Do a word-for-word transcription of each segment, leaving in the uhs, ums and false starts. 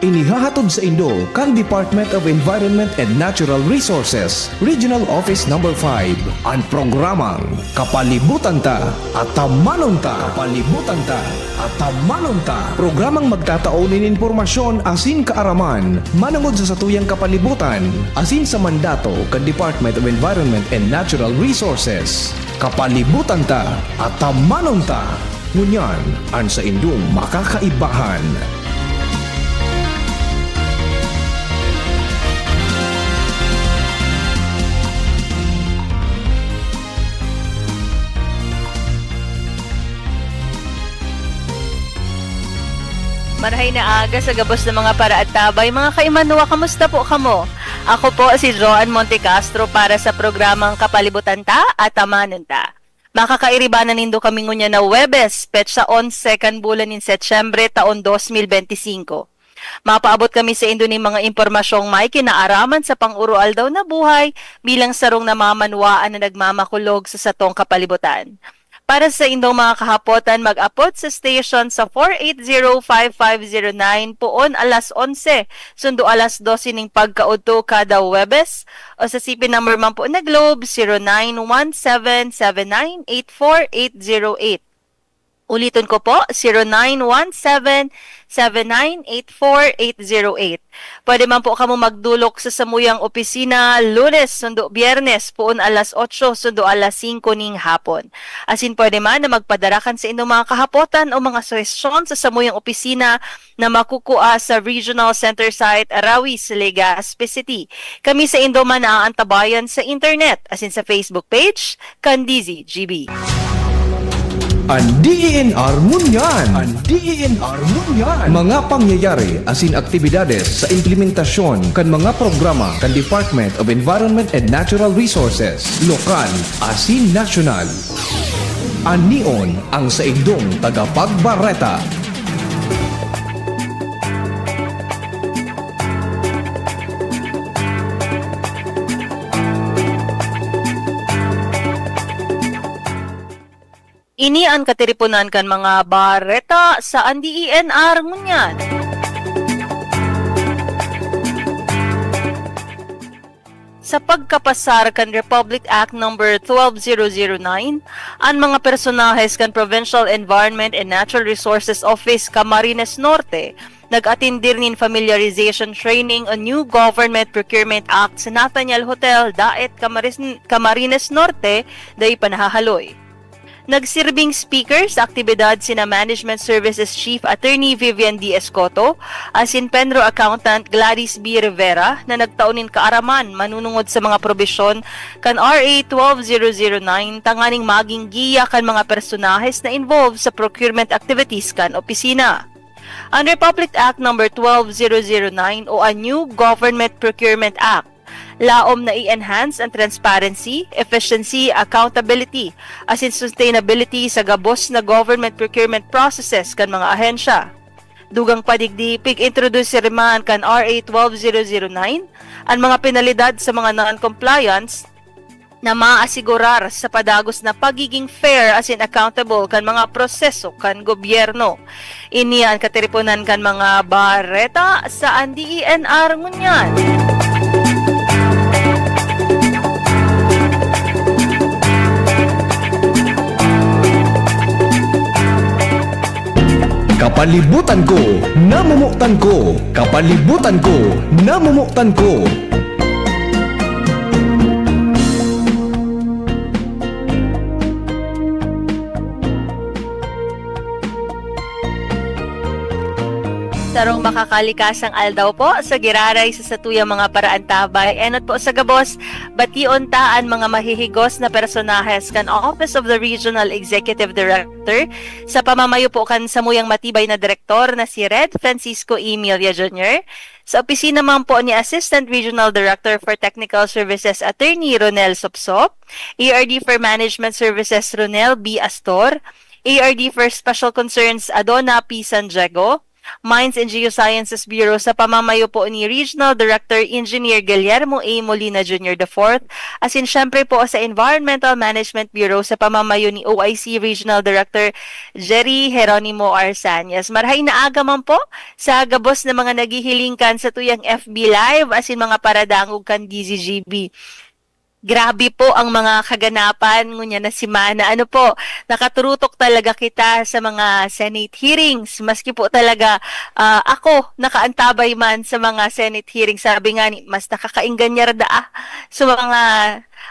Inihahatod sa indo kan Department of Environment and Natural Resources, Regional Office Number five, an programang Kapalibutan Ta, Atamanon Ta. Kapalibutan Ta, Atamanon Ta. Programang magtatao nin impormasyon asin kaaraman manongod sa satuyang kapalibutan asin sa mandato kan Department of Environment and Natural Resources. Kapalibutan Ta, Atamanon Ta. Ngunyan an saindong makakaibahan. Marahay na aga sa gabos na mga paraantabay. Mga kaimanwa, kamusta po kamo? Ako po si Joan Montecastro para sa programang Kapalibutan Ta, Atamanon Ta. Makakairibanan nindo kami ngunyan na Huwebes, petsa onse kan bulan nin Setyembre, taon dos mil benti singko. Mapaabot kami saindo nin mga impormasyong may kinaaraman sa pang-uroaldaw na buhay bilang sarong namamanwaan na nagmamakulog sa satong kapalibutan. Para sa indong mga kahapotan, mag-apod sa station sa four eight zero five five zero nine poon alas onse, sundo alas dose ning pagkaudto kada Huwebes, o sa C P number man po na Globe, zero nine one seven seven nine eight four eight zero eight. Uliton ko po, zero nine one seven seven nine eight four eight zero eight. Pwede man po kamo magdolok sa samuyang opisina Lunes sundo Biyernes, poon alas otso sundo alas singko ning hapon. Asin pwede man na magpadara kan saindong mga kahapotan o mga suhestyon sa samuyang opisina na makukua sa Regional Center Site, Arawi, Legazpi City. Kami saindo man naaantabayan sa internet asin sa Facebook page kan D Z G B. An D E N R ngunyan. An D E N R ngunyan. Mga pangyayari asin aktibidades sa implementasyon kan mga programa kan Department of Environment and Natural Resources, lokal asin nasyonal. Anion ang saindong tagapagbareta. Ini an katiriponan kan mga bareta sa an D E N R ngunyan. Sa pagkapasar kan Republic Act Number twelve zero zero nine, an mga personahes kan Provincial Environment and Natural Resources Office, Camarines Norte, nag-atindir nin familiarization training on new Government Procurement Act sa Nathaniel Hotel, Daet, Camaris-, Camarines Norte, dai pa nahahaloy. Nagsirbing speaker sa aktibidad sina Management Services Chief Attorney Vivian D. Escoto asin Penro Accountant Gladys B. Rivera na nagtao nin kaaraman manunungod sa mga probisyon kan R A twelve zero zero nine tanganing magin giya kan mga personahes na involved sa procurement activities kan opisina. An Republic Act Number twelve zero zero nine o an New Government Procurement Act laom na i-enhance an transparency, efficiency, accountability, asin sustainability sa gabos na government procurement processes kan mga ahensya. Dugang pa digdi, pig-introduce man kan R A twelve zero zero nine an mga penalidad sa mga non-compliance na maasigurar sa padagos na pagiging fair asin accountable kan mga proseso kan gobyerno. Ini an katiriponan kan mga bareta sa an D E N R ngunyan. Kapalibutan ko, namumutan ko. Kapalibutan ko, namumutan ko. Sarong makakalikasang aldaw po sa giraray sa satuyang mga paraantabay. Enot po sa gabos, bation ta an mga mahihigos na personahes kan Office of the Regional Executive Director sa pamamayo po kan samuyang matibay na direktor na si Red Francisco Emilia Junior, sa opisina man po ni Assistant Regional Director for Technical Services Attorney Ronel Sopsop, A R D for Management Services Ronel B. Astor, A R D for Special Concerns Adona P. San Diego, Mines and Geosciences Bureau sa pamamayo po ni Regional Director Engineer Guillermo A. Molina Junior the fourth, asin syempre po sa Environmental Management Bureau sa pamamayo ni O I C Regional Director Jerry Jeronimo Arsanias. Marhay na aga man po sa gabos na mga naghihiling kan sa tuyang F B Live asin mga paradangog kan D Z G B. Grabe po ang mga kaganapan ngunyan na semana. Ano po, nakaturutok talaga kita sa mga Senate hearings. Maski po talaga, ah, ako nakaantabay man sa mga Senate hearings. Sabi nga ni, mas nakakaingganyar daa sa mga,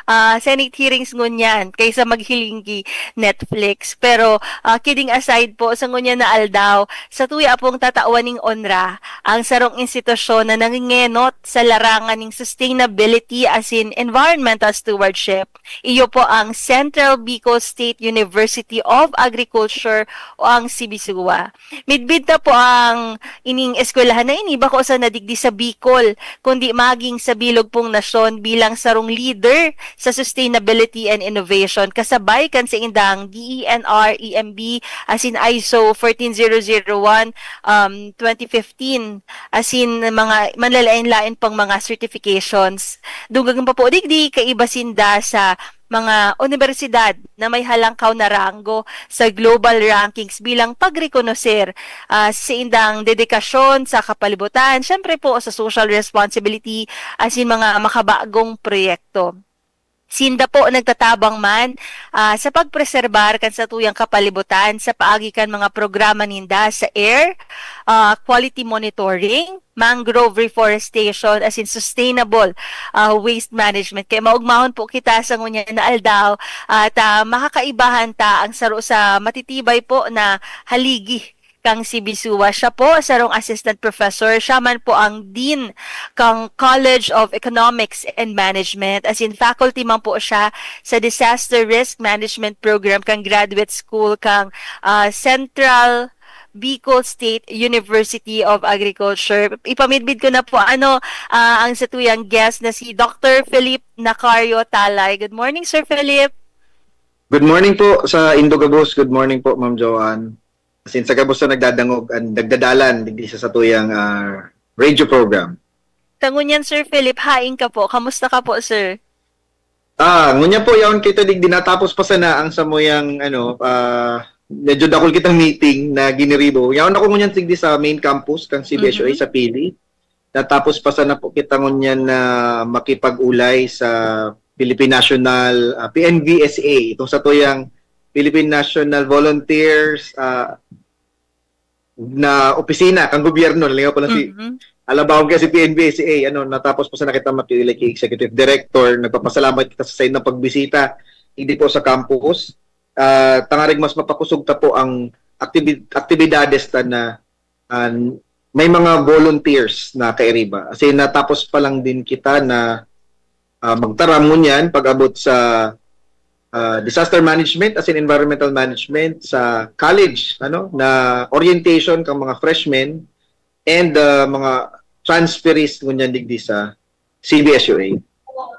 ah, Senate hearings ngunyan kaysa maghiling ki Netflix. Pero, ah, kidding aside po, sa ngunyan na aldaw, sa tuya pong tatawan ning onra, ang sarong institusyon na nangingenot sa larangan ning sustainability asin environmental stewardship, iyo po ang Central Bicol State University of Agriculture o ang CBSUA. Midbid na po ang ining eskwelahan na ini, bako sana digdi sa Bicol, kundi maging sa bilog pong nasyon bilang sarong leader sa sustainability and innovation, kasabay kan sa indang D E N R, E M B, asin ISO fourteen zero zero one, um, twenty fifteen, asin mga manlalain-lain pang mga certifications. Dugag pa po digdi, kaiba sinda sa mga unibersidad na may halangkaw na ranggo sa global rankings bilang pagrekonoser, ah, sa indang dedikasyon sa kapalibutan, syempre po sa social responsibility, asin mga makabagong proyekto. Sinda po nagtatabang man, ah, sa pagpreserbar kan satuyang kapalibutan sa paagi kan mga programa ninda sa air, ah, quality monitoring, mangrove reforestation, asin sustainable, ah, waste management. Kaya maugmahon po kita sa ngunyan na aldaw at, ah, makakaibahan ta ang saro sa matitibay po na haligi kang CBSUA. Siya po, sarong assistant professor. Siya man po ang dean kang College of Economics and Management. Asin faculty man po siya sa Disaster Risk Management Program kang Graduate School kang, ah, Central Bicol State University of Agriculture. Ipamidbid ko na po, ano, ah, ang satuyang guest na si Doctor Philip Nacario Talay. Good morning, Sir Philip. Good morning po sa indo gabos. Good morning po, Ma'am Joanne. Asin sa gabos na nagdadangog, and nagdadalan digdi sa satuyang, ah, radio program. Sa ngunyan, Sir Philip, hain ka po. Kamusta ka po, sir? Ah, ngunyan po, yaon kita digdi, natapos pa sana ang samuyang, ano, ah, medyo dakul kitang meeting na giniribo. Yaon ako ngunyan digdi sa main campus kang CBSUA Mhm. sa Pili. Natapos pa sana po kita ngunyan na makipag-ulay sa Philippine National, ah, PNVSA, itong satuyang Philippine National Volunteers, ah, na opisina kang gobyerno, nalingaw ko lang si Mhm. Alabawon kasi PNVSA, ano, natapos po sana kita makiulay kay Executive Director. Nagpapasalamat kita sa saindang pagbisita, hindi po sa campus. Ah, tangarig mas mapakusog ta po ang aktibi-, aktibidades ta na, ah, may mga volunteers na kairiba. Kasi natapos pa lang din kita na, ah, magtaram ngunyan pag-abot sa, ah, disaster management as in environmental management sa college, ano, na orientation kang mga freshmen and, ah, mga transferees ngunyan digdi sa CBSUA.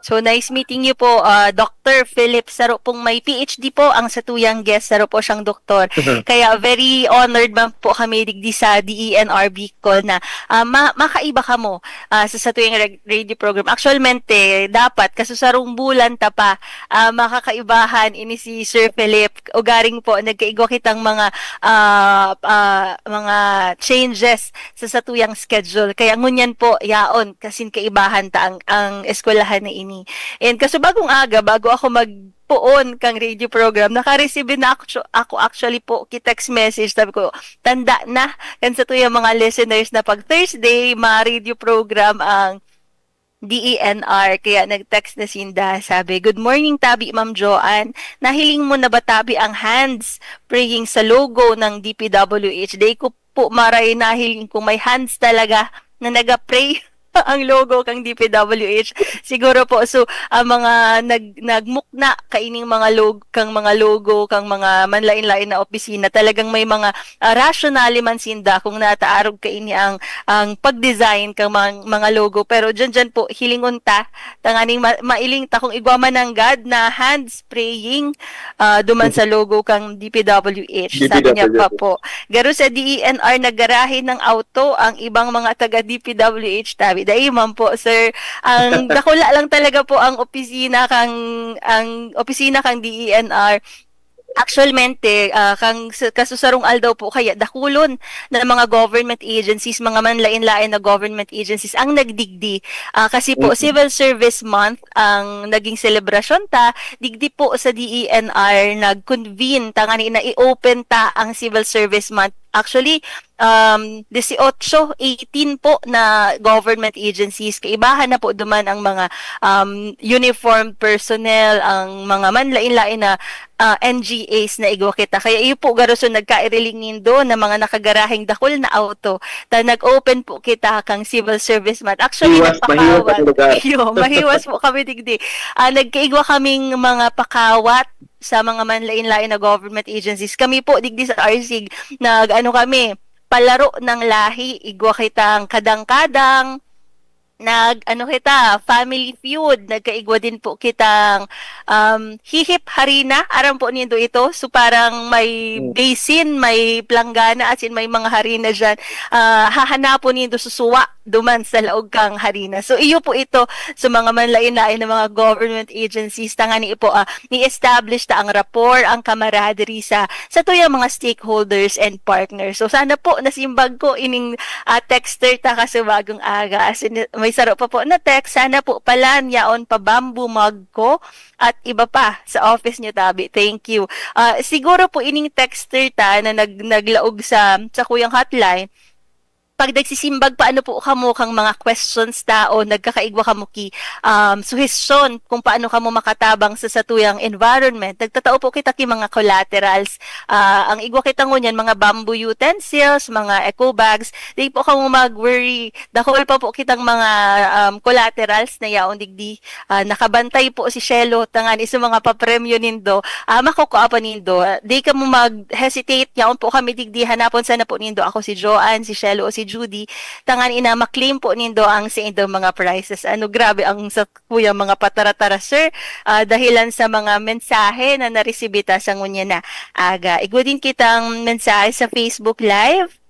So, nice meeting you po, ah, Doctor Philip. Saro pong may PhD po ang satuyang guest, saro po siyang doktor. Kaya very honored man po kami digdi sa DENR Bicol na, ah, ma- makaiba kamo, ah, sa satuyang reg- radio program. Actualmente, dapat, kaso sarong bulan ta pa, ah, makakaibahan ini si Sir Philip. Ugaring po, nagkaigwa kitang mga, ah, ah, mga changes sa satuyang schedule. Kaya ngunyan po, yaon, kasin kaibahan ta ang, ang eskwelahan na ini. And kaso bagong aga, bago ako magpoon kang radio program, naka-receive na actu- ako actually po ki text message. Sabi ko, tanda na kan satuyang mga listeners na pag Thursday, ma-radio program ang DENR. Kaya nag-text na sinda. Sabi, "Good morning, Tabi, Ma'am Joanne. Nahiling mo na ba, Tabi, ang hands praying sa logo ng DPWH? Dai ko po maray nahiling kung may hands talaga na naga-pray." ang logo kang D P W H. Siguro po, so, ang mga nag-, nagmukna kaining mga log-, kang mga logo, kang mga manlain-lain na opisina, talagang may mga, ah, rationale man sinda kung nataarog kaini ang, ang pag-design kang mga, mga logo. Pero dyan, dyan po, hilingon ta, tanganing ma-, mailing ta kung igwa man nanggad na hand spraying, ah, duman sa logo kang D P W H. Sabi niya pa D P W H. po, garo sa D E N R naggarahe ng auto ang ibang mga taga D P W H tabi. Dai man po, sir. Ang dakula lang talaga po ang opisina kang, ang opisina kang D E N R. Actualmente, ah, kang sa, kasusarong aldaw po kaya dakulon na mga government agencies, mga manlain-lain na government agencies ang nagdigdi. Ah, kasi po, Mm. Civil Service Month ang naging selebrasyon ta. Digdi po sa D E N R nag-convene tangani na i-open ta ang Civil Service Month. Actually, um, dieciocho, eighteen po na government agencies. Kaibahan na po duman ang mga, um, uniformed personnel, ang mga manlain-lain na, ah, N G As na igwa kita. Kaya iyo po, garo so nagkairiling nindo na mga nakagaraheng dakul na auto. Ta nag-open po kita kang Civil Service Month. Actually, Hiwas, mahiwas nagpakawat. ang lugar. Iyo, mahiwas po kami digdi. Ah, nagkaigwa kaming mga pakawat sa mga manlain-lain na government agencies. Kami po, digdi sa R C, nag-ano kami, palaro ng lahi, igwa kitang kadang-kadang, nag, ano kita, Family Feud, nagkaigwa din po kitang, um, hihip harina, aram po nindo ito? So, parang may Hmm. basin, may planggana, as in, may mga harina dyan. Ah, hahanapon nindo susuwa duman sa laog kang harina. So, iyo po ito sa mga manlain-lain na mga government agencies. Tangani po, ah, ni-establish ta ang rapport, ang camaraderie sa, sa tuyang mga stakeholders and partners. So, sana po nasimbag ko ining, ah, texter ta kasi bagong aga. As in, may saro pa po na text, sana po pala yaon pa bamboo mug ko at iba pa sa office nyo, tabi. Thank you. Ah, siguro po ining texter ta na nag-, naglaog sa, sa kuyang hotline, pag nagsisimbag pa, ano po kamo kang mga questions ta o nagkakaigwa kamo ki, um, suhestyon kung paano kamo makatabang sa satuyang environment. Nagtatao po kita ki mga collaterals. Ah, ang igwa kita ngunyan, mga bamboo utensils, mga eco bags. Di po kamo mag-worry. Dakul pa po kitang mga, um, collaterals na yaon digdi. Ah, nakabantay po si Shelo, tangan iso mga papremyo nindo. Ah, makukua pa nindo. Ah, di kamo mag-hesitate, yaon po kami digdi, hanapon sana po nindo ako, si Joanne, si Shelo o si Judy. Tangan ina, ma-claim po nindo ang sa indong mga prizes. Ano, grabe ang sa kuya mga pataratara, sir. Ah, dahilan sa mga mensahe na naresibi ta sa ngunya na aga. Igwa din kitang mensahe sa Facebook Live.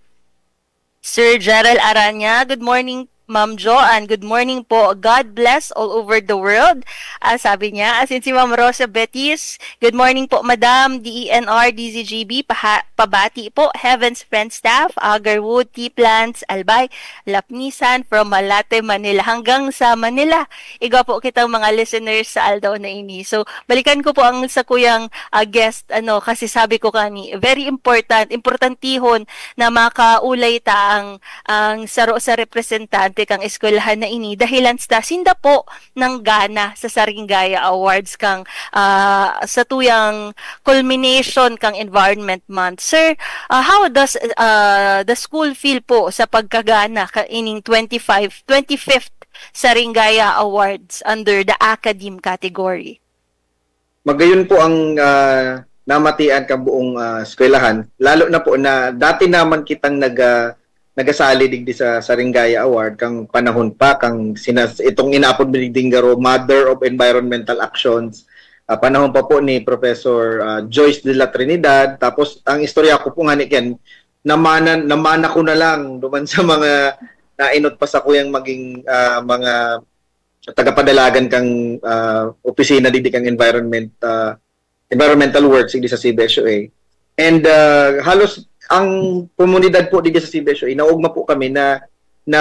Sir Gerald Aranya, good morning, Ma'am Jo, and good morning po. God bless all over the world. Ah, sabi niya, as in si Ma'am Rosa Betis, good morning po, Madam, D E N R, D Z G B, paha-, pabati po, Heaven's Friend Staff, Agarwood, Tea Plants, Albay, Lapnisan, from Malate, Manila, hanggang sa Manila. Igwa po kitang mga listeners sa aldaw na ini. So, balikan ko po ang sa kuyang, ah, guest, ano, kasi sabi ko kani, very important, importantihon na makaulay ta ang, ang saro sa representante kang eskwelahan na ini, dahilan sa sinda po nanggana sa Saringaya Awards kang, ah, sa tuyang culmination kang Environment Month. Sir, ah, how does, ah, the school feel po sa pagkagana ka ining twenty-five, twenty-fifth Saringaya Awards under the Academe category? Magayon po ang, ah, namatian kang buong, ah, eskwelahan. Lalo na po na dati naman kitang nag-, ah, nagasali digdi sa Saringaya Award kang panahon pa, kang sinas-, itong inaapod mi digding garo, Mother of Environmental Actions. Ah, panahon pa po ni Professor, ah, Joyce de la Trinidad. Tapos, ang istorya ko po nga ni Ken, namana, namana ko na lang duman sa mga nainot pa sa kuyang maging, ah, mga tagapadalagan kang, ah, opisina digdi kang environment, ah, environmental works digdi sa C B S U A. And, ah, halos ang komunidad po digdi sa C B S U A, naugma po kami na, na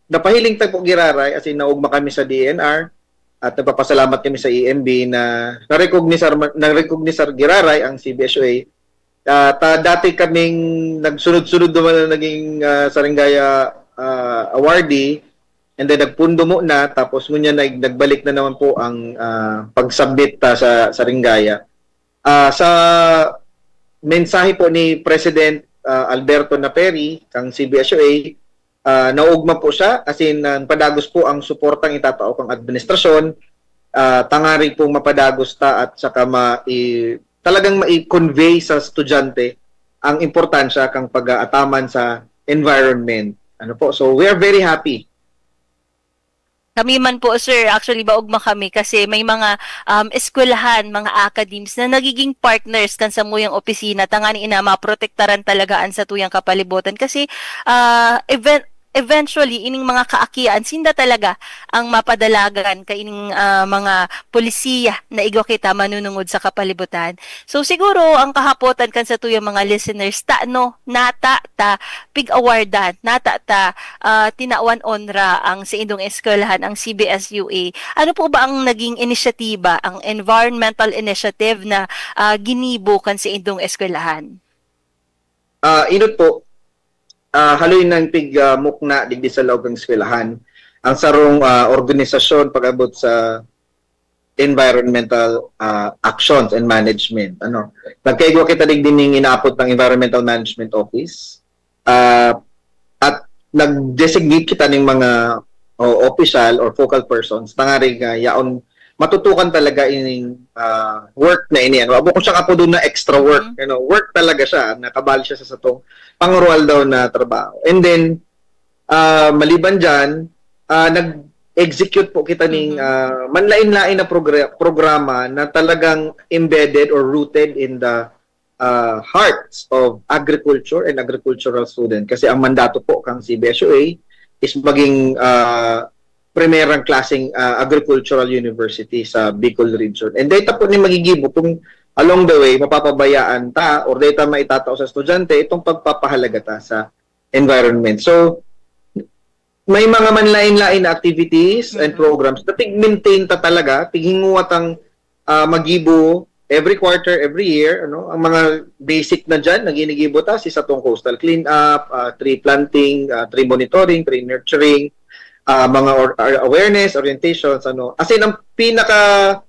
napahiling ta po giraray, as in, naugma kami sa D E N R at nagpapasalamat kami sa E M B na na-recognize, na-recognize giraray ang C B S U A. Ah, ta-, dati kaming nagsunod-sunod naman na naging, ah, Saringaya, ah, awardee, and then nagpundo muna, tapos ngunyan nag-, nagbalik na naman po ang, ah, pag-submit ta sa, sa Saringaya. Ah, sa mensahe po ni President, ah, Alberto Naperi, kang C B S U A, ah, naugma po siya, as in, ah, padagos po ang suportang itatao kang administrasyon, ah, tangarig pong mapadagos ta at saka ma-, i-, talagang mai-convey sa estudyante ang importansya kang pag-aataman sa environment. Ano po? So, we are very happy. Kami man po, sir, actually, maugma kami kasi may mga um, eskwelahan, mga academies na nagiging partners kan samuyang opisina, tanganing ina maprotektaran talaga an satuyang kapalibutan. Kasi uh, event, eventually, ining mga kaakian, sinda talaga ang mapadalagan kaining uh, mga polisiya na igwa kita manunungod sa kapalibutan. So siguro ang kahapotan kan satuyang mga listeners, ta no, nata ta pig-awardan, nata ta uh, tinawan onra ang saindong eskwelahan, ang C B S U A. Ano po ba ang naging inisyatiba, ang environmental initiative na uh, ginibo kan saindong eskwelahan? Ah, uh, inot po, uh, haloy nang pig uh, mukna digdi sa laog ng eskwelahan ang sarong uh, organisasyon pag-abot sa environmental uh, actions and management. Ano, nagkaigwa kita digdi ning inaapod ng Environmental Management Office, uh, at nag-designate kita ning mga o official or focal persons tangarig uh, yaon matutukan talaga ining uh, work na ini. Ano, abo ko siya kapo doon na extra work. Mm-hmm. You know, work talaga siya, nakabali siya sa satong pangrual daw na trabaho. And then, uh, maliban dyan, uh, nag-execute po kita ning uh, manlain-lain na progr- programa na talagang embedded or rooted in the uh, hearts of agriculture and agricultural student. Kasi ang mandato po kang C B S U A is maging uh, primerang klaseng uh, agricultural university sa Bicol region. And data po ni magigibo kung along the way, mapapabayaan ta or data maitatao sa estudyante itong pagpapahalaga ta sa environment. So, may mga manlain-lain na activities and programs na tig-maintain ta talaga, tighinguwa tang uh, magibo every quarter, every year. Ano, ang mga basic na dyan na ginigibo ta, si satong coastal cleanup, uh, tree planting, uh, tree monitoring, tree nurturing, uh, mga or, or awareness, orientations, ano. As in, ang pinaka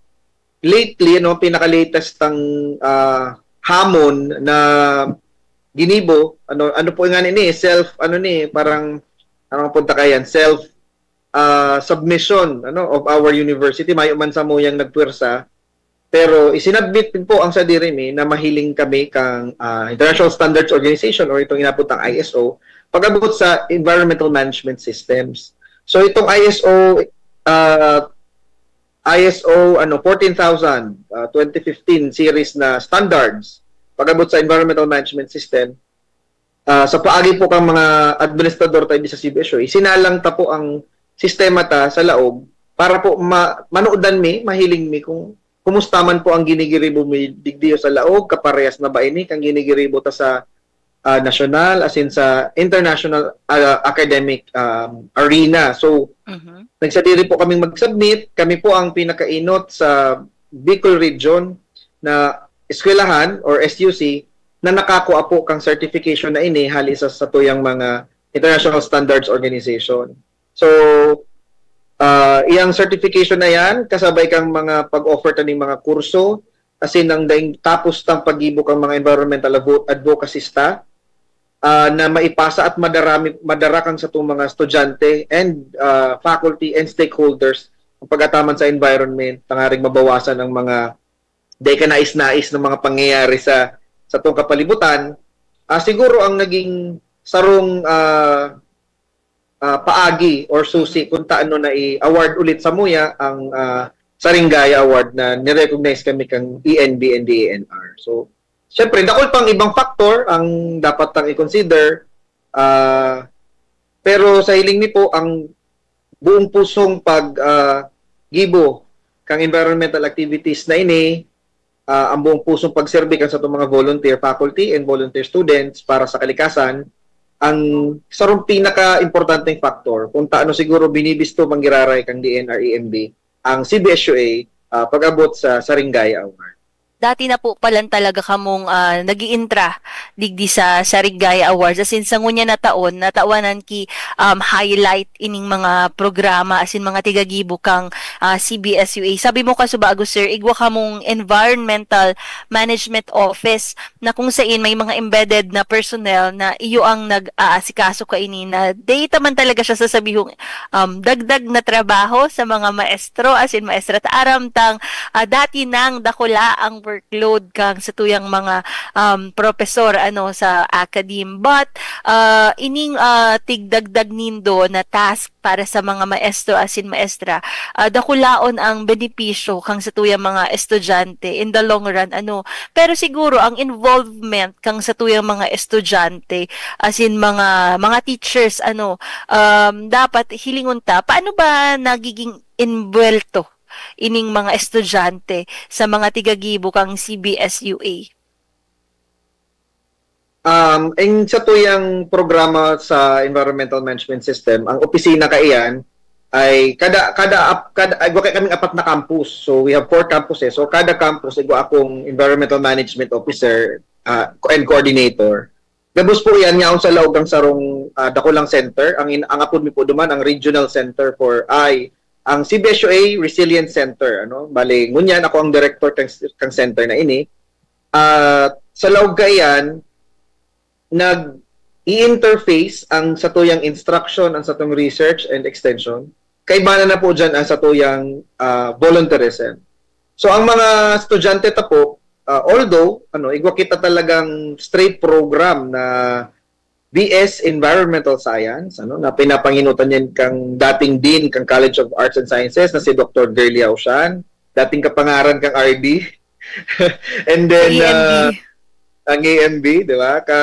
lately, ano, pinaka-latest ang uh, hamon na ginibo, ano, ano po nga ini, self, ano ni, parang, ano ang punta kayan, self uh, submission, ano, of our university, mayo man samuyang nagpwersa, pero isinadmit din po ang sadiri mi na mahiling kami kang uh, International Standards Organization or itong inapod ng I S O pag-abot sa environmental management systems. So itong I S O uh, I S O ano fourteen thousand uh, twenty fifteen series na standards pag-abot sa environmental management system, uh, sa paagi po kang mga administrador tayo sa C B S U, isinalang ta po ang sistema ta sa laog para po ma- manodan mi, mahiling mi kung kumusta man po ang ginigiribo mi digdiyo sa laog, kaparehas na ba ini kang ginigiribo ta sa uh, national as in sa international uh, academic um, arena. So, uh-huh. Nagsadiri po kaming mag-submit. Kami po ang pinakainot sa Bicol region na eskwelahan or S U C na nakakua po kang certification na ini hali sa satuyang mga international standards organization. So, uh, iyang certification na yan, kasabay kang mga pag-offer taning mga kurso, asin ang daing tapos tang paggibo kang mga environmental advocacy ta, uh, na maipasa at madarami, madara kang satong mga estudyante and uh, faculty and stakeholders ang pag-ataman sa environment, tangaring mabawasan ang mga di ka nais-nais ng mga pangyayari sa sa tong kapalibutan. Uh, siguro ang naging sarong uh, uh, paagi or susi kung taano na i-award ulit sa muya ang uh, Saringaya Award na nirecognize kami kang E N B and D A N R. So, syempre, dakul pang ibang factor ang dapat tang i-consider. Uh, pero sa hiling mi po, ang buong pusong pag uh, gibo kang environmental activities na ini, uh, ang buong pusong pagserbi kan sa mga volunteer faculty and volunteer students para sa kalikasan, ang sarong pinaka-importanteng factor kung taano siguro binibisto manggiraray kang D N R E M B ang C B S U A uh, pag-abot sa Saringaya Award. dati na po palan talaga kamong, ah, nag-iintra digdi sa, sa Rig Gaya Awards. As in, sa ngunyan na taon, natawanan ki, um, highlight ining mga programa, as in, mga tigagibo kang, ah, C B S U A. Sabi mo kasubago, sir, igwa kamong Environmental Management Office na kung sain may mga embedded na personnel na iyo ang nag-aasikaso kaini na data man talaga siya sasabihong, um, dagdag na trabaho sa mga maestro, as in, maestra ta aram tang, ah, dati nang dakula ang workload kang satuyang mga, um, professor, ano, sa academe. But, ah, ining, ah, tigdagdag nindo na task para sa mga maestro, as in, maestra, ah, dakulaon ang benepisyo kang satuyang mga estudyante in the long run, ano. Pero siguro ang involvement kang satuyang mga estudyante, as in, mga, mga teachers, ano, um, dapat hilingon ta, paano ba nagiging envuelto ining mga estudyante sa mga tigagibo kang C B S U A? Um, ang satuyang programa sa Environmental Management System, ang opisina kaiyan ay kada, kada, ap- kada, ay, wa kay kaming apat na campus. So, we have four campuses. So, kada campus, igwa akong environmental management officer, ah, and coordinator. Gabos po yan, yaon sa laog ng sarong, ah, dakulang center. Ang, in, ang apod mi po duman, ang Regional Center for, ay, ang C B S U A Resilience Center. Ano? Bali, ngunyan ako ang director kang, kang center na ini. At sa laog kaiyan, nag-i-interface ang satuyang instruction, ang satuyang research and extension. Kaibanan na po dyan ang satuyang, ah, volunteerism. So, ang mga estudyante ta po, ah, although, ano, igwa kita talagang straight program na B S Environmental Science, ano, na pinapanginutan yan kang dating Dean kang College of Arts and Sciences na si Doctor Gerly Ausian, dating kapangaran kang R D. And then, A M D. Uh, ang A M B, di ba? Ka,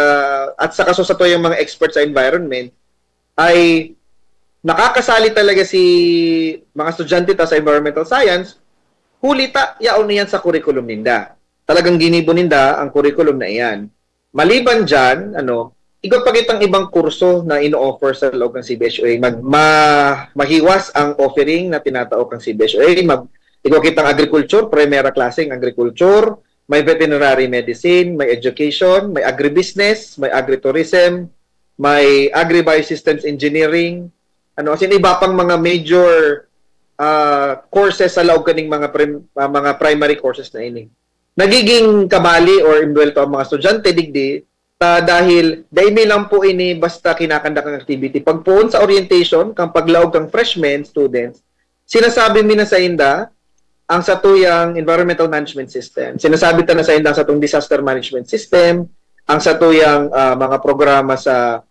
at saka so satuyang mga expert sa environment, ay nakakasali talaga si mga estudyante ta sa environmental science, huli ta, yaon na yan sa curriculum ninda. Talagang ginibo ninda ang curriculum na iyan. Maliban dyan, ano, igwa pa kitang ibang kurso na ino-offer sa loob ng C B S U A. Mag, ma, mahiwas ang offering na tinatao ng C B S U A. Mag, igwa kitang agriculture, primera klase ng agriculture, may veterinary medicine, may education, may agribusiness, may agritourism, may agribiosystems engineering, ano, as in, iba pang mga major, ah, courses sa laog kaning mga prim-, ah, mga primary courses na ini. Nagiging kabali or imbuwelto ang mga estudyante digdi ta dahil dai mi lang po ini basta kinakandak ang activity. Pagpoon sa orientation, kang paglaog kang freshmen students, sinasabi mi na sainda ang satuyang environmental management system. Sinasabi ta na sainda ang satong disaster management system, ang satuyang, ah, mga programa sa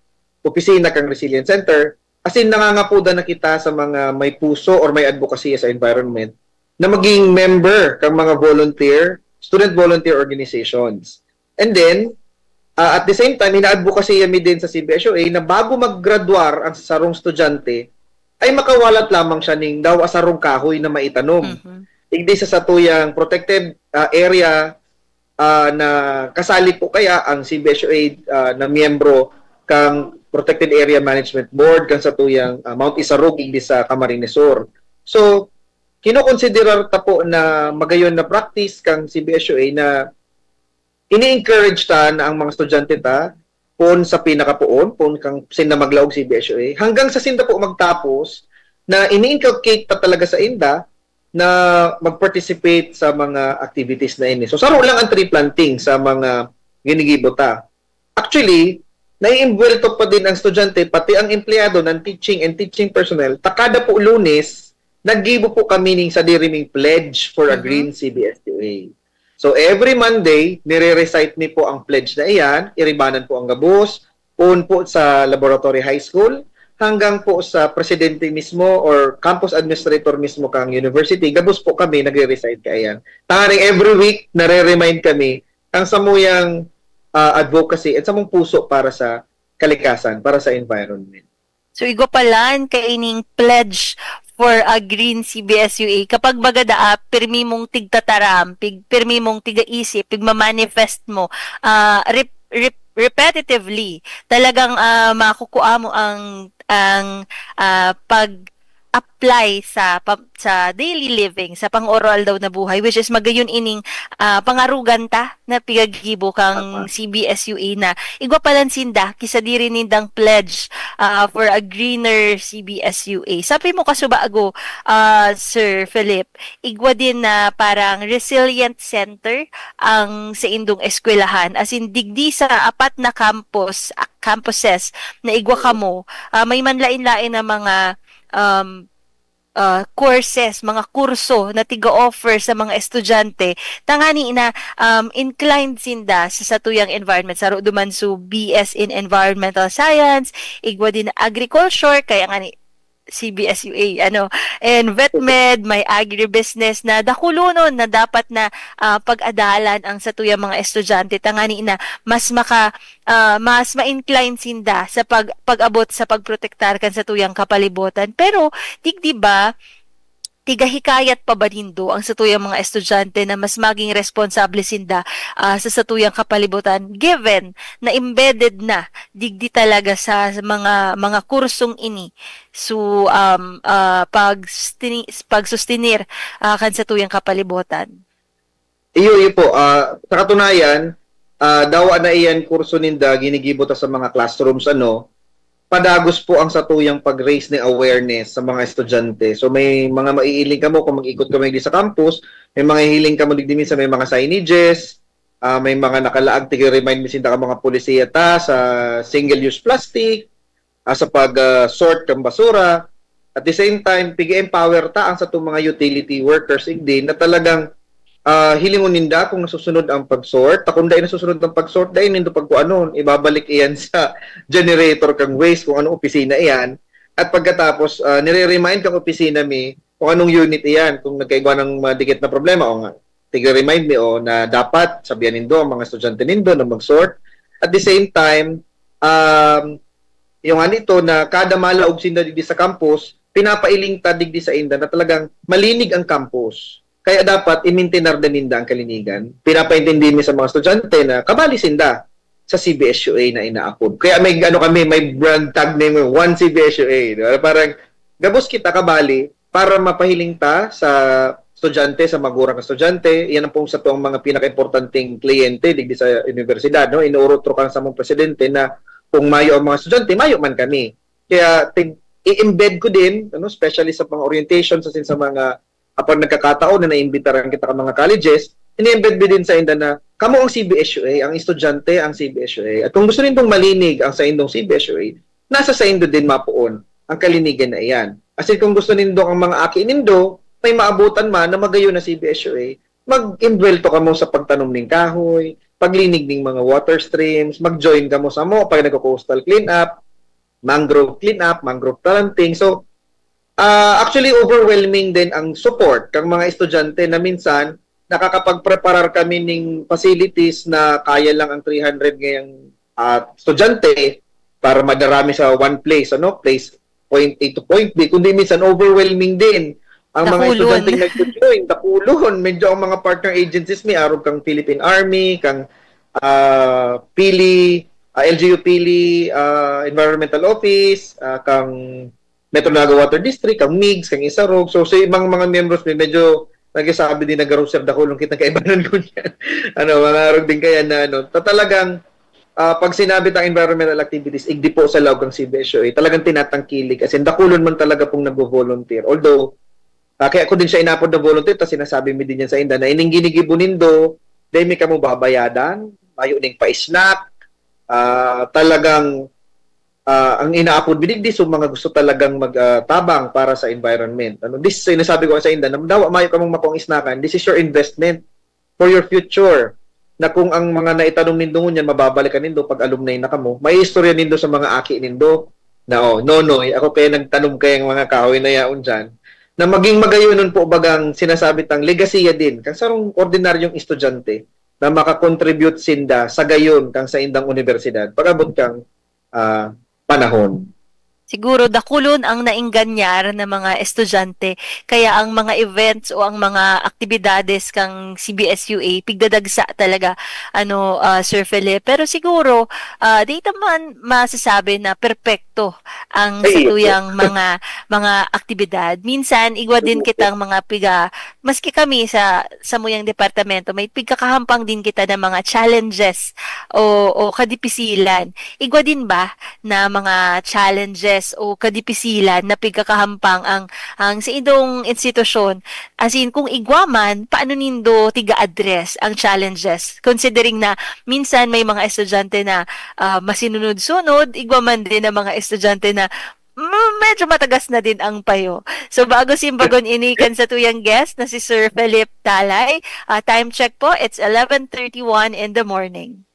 opisina kang Resilience Center. As in, nangangapodan na kita sa mga may puso or may advokasya sa environment na maging member kang mga volunteer, student volunteer organizations. And then, ah, at the same time, ina-advocacy mi din sa C B S U A na bago maggraduar ang sarong estudyante, ay makawalat lamang siya ning daw asarong kahoy na maitanom. Mhm. Igdi sa satuyang protected, ah, area, ah, na kasali po kaya ang C B S U A, ah, na miyembro kang Protected Area Management Board, kang satuyang, ah, Mount Isarog, igdi sa Camarines Sur. So, kinokonsiderar ta po na magayon na practice kang C B S U A na ini-encourage ta na ang mga estudyante ta, poon sa pinakapoon, poon kang sinda maglaog C B S U A, hanggang sa sinda po magtapos, na ini-inculcate ta talaga sainda na mag-participate sa mga activities na ini. So, saro lang ang tree planting sa mga ginigibo ta. Actually, naiimbwelto pa din ang estudyante, pati ang empleyado ng teaching and teaching personnel, ta kada po Lunes, naggibo po kami ning sadiri ming pledge for a Mhm. green C B S U A. So, every Monday, nire-recite mi po ang pledge na iyan, iribanan po ang gabos, poon po sa Laboratory High School, hanggang po sa presidente mismo or campus administrator mismo kang university, gabos po kami nagre-recite kaiyan. Tanganing every week, nare-remind kami ang samuyang, ah, advocacy at samong puso para sa kalikasan, para sa environment. So, igwa palan kaining pledge for a green C B S U A. Kapag baga daa, pirmi mong tigtataram, pig, pirmi mong tigaisip, pigmamanifest mo, ah, rep-, rep-, repetitively, talagang, ah, makukua mo ang, ang, ah, pag, apply sa pa sa daily living, sa pang-aroaldaw na buhay, which is magayon ining, ah, pangarugan ta na piggigibo kan C B S U A na igwa pa lang sinda ki sadiri nindang pledge, ah, for a greener C B S U A. Sabi mo kasubago, ah, Sir Philip, igwa din na parang resilient center ang saindong eskwelahan. As in, digdi sa apat na campus, ah, campuses na igwa kamo, ah, may manlain-lain na mga, um, ah, courses, mga kurso na tiga-offer sa mga estudyante, tangani na, um, inclined sinda sa satuyang environment. Saro duman su B S in Environmental Science, igwa din agriculture, kaya nga ni C B S U A, ano, and vet med, may agribusiness na dakulonon na dapat na, ah, pag-adalan ang satuyang mga estudyante, tangani na mas maka ah, mas ma-incline sinda sa pag-, pag-abot sa pagprotektar kan satuyang kapalibotan. Pero, digdi ba, tigahikayat pa ba nindo ang satuyang mga estudyante na mas maging responsable sinda, ah, sa satuyang kapalibotan, given na embedded na digdi talaga sa mga, mga kursong ini? So, um, ah, pagstini-, pagsustenir, ah, kan satuyang kapalibotan. Iyo, iyo po. Ah, sa katunayan, ah, dawa na iyan kurso ninda, ginigibo ta sa mga classrooms, ano, padagos po ang satuyang pag-raise ng awareness sa mga estudyante. So, may mga maiiling kamo kung mag-ikot kamo digdi sa campus, may mga hiling kamo digdi minsan, may mga signages, ah, may mga nakalaag, tigre-remind mi sinda ka mga polisiya ta sa single-use plastic, ah, sa pag, ah, sort kan basura. At the same time, pig-empower ta ang satong mga utility workers, igdi, na talagang, ah, hilingon ninda kung nasusunod ang pag-sort. Ta kung dai nasusunod ang pag-sort, dai nindo pagkuanon, ibabalik iyan sa generator kang waste, kung anong opisina iyan. At pagkatapos, ah, nire-remind kang opisina mi kung anong unit iyan, kung nagkaigwa ng mga dikit na problema, o nga, tigre-remind mi, o, na dapat sabihan nindo ang mga estudyante nindo na mag-sort. At the same time, um, yung ano ito, na kada malaog sinda digdi sa campus, pinapailing ta digdi sa inda na talagang malinig ang campus. Kaya dapat i-maintain na rin ninda ang kalinigan. Pinapaintindi mi sa mga estudyante na kabali sinda sa C B S U A na inaapod. Kaya may ano kami, may brand tag name, One C B S U A, di ba? Parang gabos kita kabali para mapahiling ta sa estudyante, sa magurang estudyante. Yan ang pong sa tuwang mga pinakaimportanteng kliyente digdi sa universidad, no? Inuurot ro kan samong presidente na kung mayo ang mga estudyante, mayo man kami. Kaya tin-, i-embed ko din, ano, especially sa mga orientation, sa, sa mga, kapag nagkakataon na naimbitaran kita ka mga colleges, ini-embed mi din sa inda na kamo ang C B S U A, ang estudyante ang C B S U A. At kung gusto nindong malinig ang sa indong C B S U A, nasa sa indo din mapoon ang kalinigan na iyan. As in, kung gusto nindo ang mga aki nindo, may maabutan man na magayon na C B S U A, mag-imbuwelto kamo sa pagtanom ning kahoy, paglinig ning mga water streams, mag-join kamo sa mo pag nagko-coastal cleanup, mangrove cleanup, mangrove planting. So, ah, actually, overwhelming din ang support kang mga estudyante na minsan nakakapagpreparar kami ning facilities na kaya lang ang three hundred ngayang, ah, estudyante para madarami sa one place, ano, place point A to point B, kundi minsan overwhelming din ang mga Dakulon. estudyanteng nagjo-join, dakulon. Medyo ang mga partner agencies, may arog kang Philippine Army, kang, ah, Pili, ah, L G U Pili, ah, Environmental Office, ah, kang Metro Naga Water District, kang migs, kang Isarog. So, sa ibang mga members, may medyo nagsasabi din na, "Garo, sir, dakulon kita kaibanan ko niyan." Ano, mga arog din kaya na, ano, ta-, talagang, ah, pag sinabi tang environmental activities, igdi po sa laog kang C B S U A, talagang tinatangkilik. As in, dakulon man talaga pong nagvo-volunteer. Although, ah, kaya ko din siya inapod na volunteer, tas sinasabi mi din yan sa inda na ining ginigibo nindo, dai mi kamo babayadan, mayo ning pa-snack, ah, talagang, ah, ang inaapod mi digdi, so mga gusto talagang mag, ah, tabang para sa environment. Ano, this, sinasabi ko sa inda, na dawa mayo kamong makuang snack-an, this is your investment for your future, na kung ang mga naitanom nindo ngunyan, mababalikan nindo pag alumni na kamo, may istorya nindo sa mga aki nindo na, "Oh, Nonoy, ako kaya nagtanom kayang mga kahoy na yaon diyan." Na maging magayonon po bagang sinasabi tang legasiya din, kang sarong ordinaryong estudyante na makakontribute sinda sa gayon kang saindang universidad. Pag-abot kang, ah, panahon. Siguro dakulon ang naingganyar na mga estudyante, kaya ang mga events o ang mga aktibidades kan C B S U A pigdadagsa talaga, ano, ah, Sir Philip. Pero siguro, ah, di ta man masasabi na perpekto ang Ay, satuyang mga mga aktibidad. Minsan igwa din kitang mga piga, maski kami sa samuyang departamento, may pigkakahampang din kita na mga challenges o o kadipisilan. Igwa din ba na mga challenges o kadipisilan na pigkakahampang ang ang saindong institusyon? As in, kung igwa man, paano nindo tiga-address ang challenges? Considering na minsan may mga estudyante na, ah, masinunod-sunod, igwa man din ang mga estudyante na, mm, medyo matagas na din ang payo. So, bago simbagon ini kan satuyang guest na si Sir Philip Talay, ah, time check po, it's eleven thirty-one in the morning.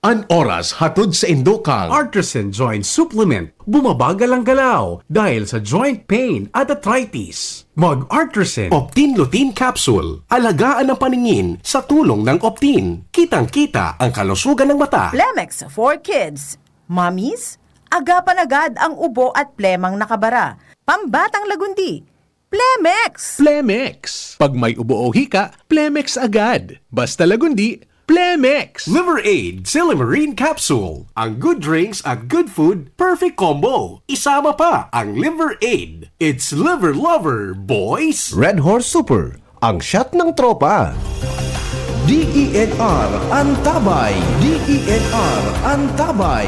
An oras hatod saindo kan Artisan Joint Supplement. Bumabagal ang galaw dahil sa joint pain at arthritis. Mag Artisan Optin Lutein Capsule. Alagaan ang paningin sa tulong ng Optin. Kitang-kita ang kalusugan ng mata. Plemex for Kids. Mommies, agapan agad ang ubo at plemang nakabara. Pambatang lagundi. Plemex! Plemex. Pag may ubo o hika, Plemex agad. Basta lagundi, Plemex. Liver Aid Silymarin Capsule. Ang good drinks at good food, perfect combo. Isama pa ang Liver Aid. It's Liver Lover, boys! Red Horse Super, ang shot ng tropa. D E N R Antabay. D E N R Antabay.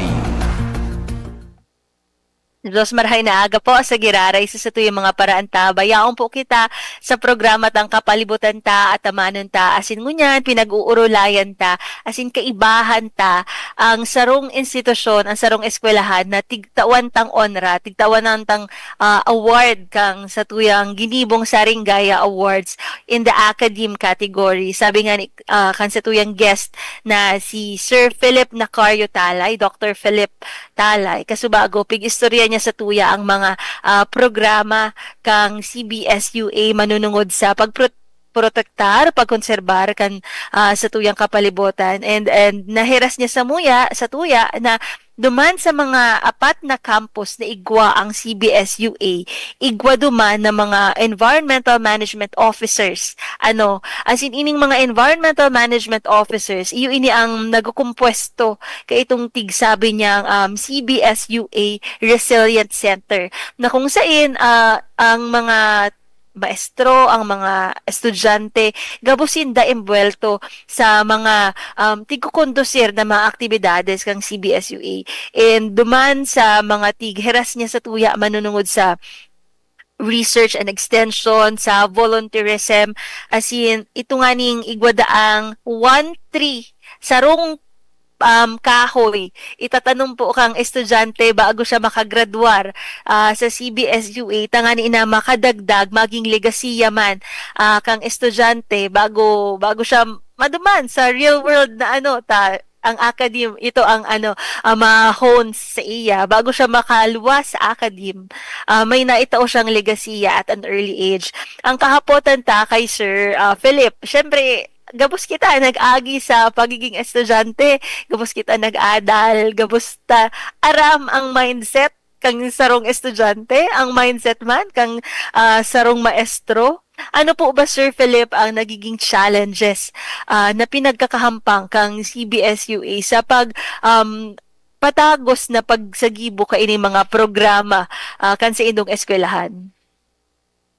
Diyos marhay na aga po sa giraray sa satuyang mga paraantabay. Yaon po kita sa programa tang Kapalibutan Ta, Atamanon Ta, asin ngunyan pinag-uurulayan ta, asin kaibahan ta ang sarong institusyon, ang sarong eskwelahan na tigtawan tang onra, tigtawan tang, ah, award kang satuyang ginibong Saringaya Awards in the academe category. Sabi nga ni, ah, kan satuyang guest na si Sir Philip Nacario Talay, Doctor Philip Talay, kasubago pig-istorya niya satuya ang mga, ah, programa kang C B S U A manunungod sa pagpro-, protektar, pagkonserbar kan, ah, satuyang kapalibutan. And, and nahiras niya samuya, satuya na duman sa mga apat na campus na igwa ang C B S U A, igwa duman na mga environmental management officers. Ano, as in, ining mga environmental management officers, iyo ini ang nagukumpwesto kaitong tig, sabi niyang, um, C B S U A Resilient Center, na kung sain, ah, ang mga maestro, ang mga estudyante, gabos sinda embuwelto sa mga, um, tigkukondusir na mga aktibidades kang C B S U A. And duman sa mga tigheras niya satuya manunungod sa research and extension, sa volunteerism, as in, ito nga ning igwa daang one tree, sarong, um, kahoy, itatanom po kang estudyante bago siya makagradwar, ah, sa C B S U A, tanganing na makadagdag, maging legasiya man, ah, kang estudyante bago, bago siya maduman sa real world na ano, ta, ang academe, ito ang ano, ah, ma-hone sa iya bago siya makaluwas sa academe. Ah, may naitao siyang legasiya at an early age. Ang kahapotan ta kay Sir, ah, Philip, syempre, gabos kita nag-agi sa pagiging estudyante, gabos kita nag-adal, gabos ta aram ang mindset kang sarong estudyante, ang mindset man kang, ah, sarong maestro. Ano po ba, Sir Philip, ang nagiging challenges, ah, na pinagkakahampang kang C B S U A sa pag, um, patagos na pagsagibo kaini mga programa, ah, kan saindong eskwelahan?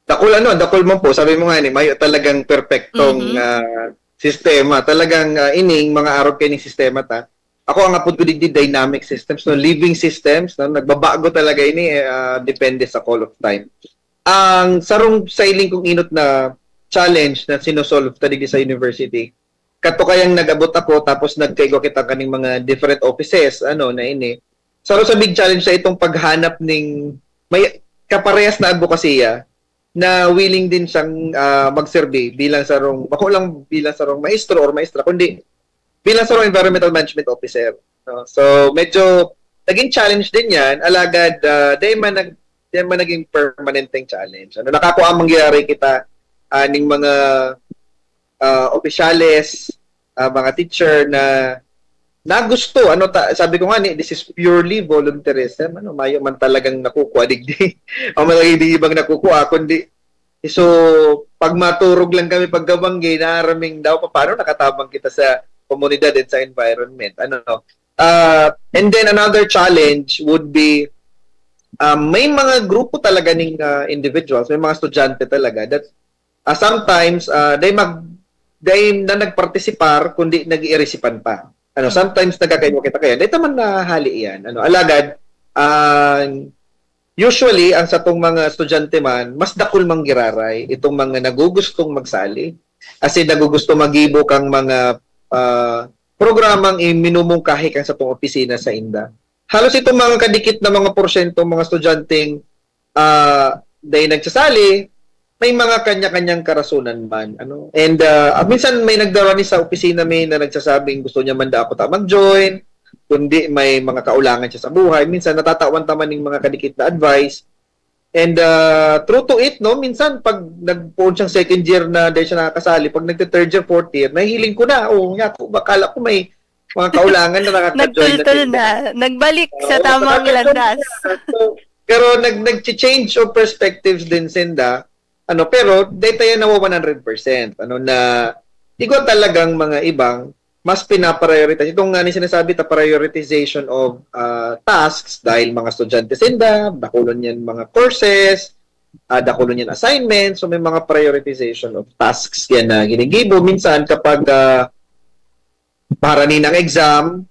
Dakul ano, dakul man po. Sabi mo nga ni, mayo talagang perpektong, Mhm. ah, sistema. Talagang, ah, ining mga arog kaining sistema ta. Ako ang apod ko digdi dynamic systems, no, living systems, no, nagbabago talaga ini, eh, ah, depende sa call of time. Ang sarong sailing kong inot na challenge na sinosolve ta digdi sa university, kato kayang nag-abot ako tapos nagkaigwa kita kaning mga different offices, ano, na ini. Sarong sa big challenge sa itong paghanap ning may kaparehas na adbokasiya na willing din siyang, ah, magserbi bilang sarong, bako lang bilang sarong maestro or maestra, kundi bilang sarong environmental management officer, no? So, medyo naging challenge din yan, alagad, ah, di man nag-, di man naging permanenteng challenge. Ano, nakakuha mangyari kita, ah, ning mga, ah, opisyales, ah, mga teacher na na gusto, ano, ta-, sabi ko nga ni, this is purely volunteerism, ano, mayo man talagang nakukuha digdi. O may ibang nakukuha, kundi, so, pag maturog lang kami pagkabanggi, naaraming daw, paano nakatabang kita sa komunidad at sa environment, ano. Ah, and then another challenge would be, ah, may mga grupo talaga ning, ah, individuals, may mga estudyante talaga that, ah, sometimes, ah, they mag-, they na nagpartisipar, kundi nag-iirisipan pa. Ano, sometimes nagkakaiwa kita kaya, dahil naman nahali yan. Ano, alagad, ah, usually, ang satong mga estudyante man, mas dakul mang giraray itong mga nagugustong magsali. As in, nagugusto magibo kang mga, ah, programang minumungkahi kang satong opisina sa inda. Halos itong mga kadikit na mga porsyento, mga estudyanteng, ah, dahil nagsasali, may mga kanya-kanyang karasonan man, ano. And, ah, minsan may nagdarani sa opisina mi na nagsasabing gusto niya man daw ako ta mag-join, kundi may mga kaulangan siya sa buhay. Minsan natatawan ta man ning mga kadikit na advice. And, ah, true to it, no, minsan pag nagpoon siyang second year na dahil siya nakakasali, pag nagte-third year, fourth year, nahihiling ko na, "Oh, nga po, bakala ko may mga kaulangan na nakaka-join na Nagtultol sila." na. Nagbalik sa Oo, tamang nakaka-join landas. na. So, pero nag-, nag-change of perspectives din sinda. Ano, pero data yan nawa one hundred percent. Ano, na igwa talagang mga ibang mas pinaprioritize. Itong nga ni sinasabi ta, prioritization of, ah, tasks, dahil mga estudyante sinda, dakulon yan mga courses, ah, dakulon yan assignments, so may mga prioritization of tasks yan na ginigibo. Minsan kapag, ah, paraninang exam,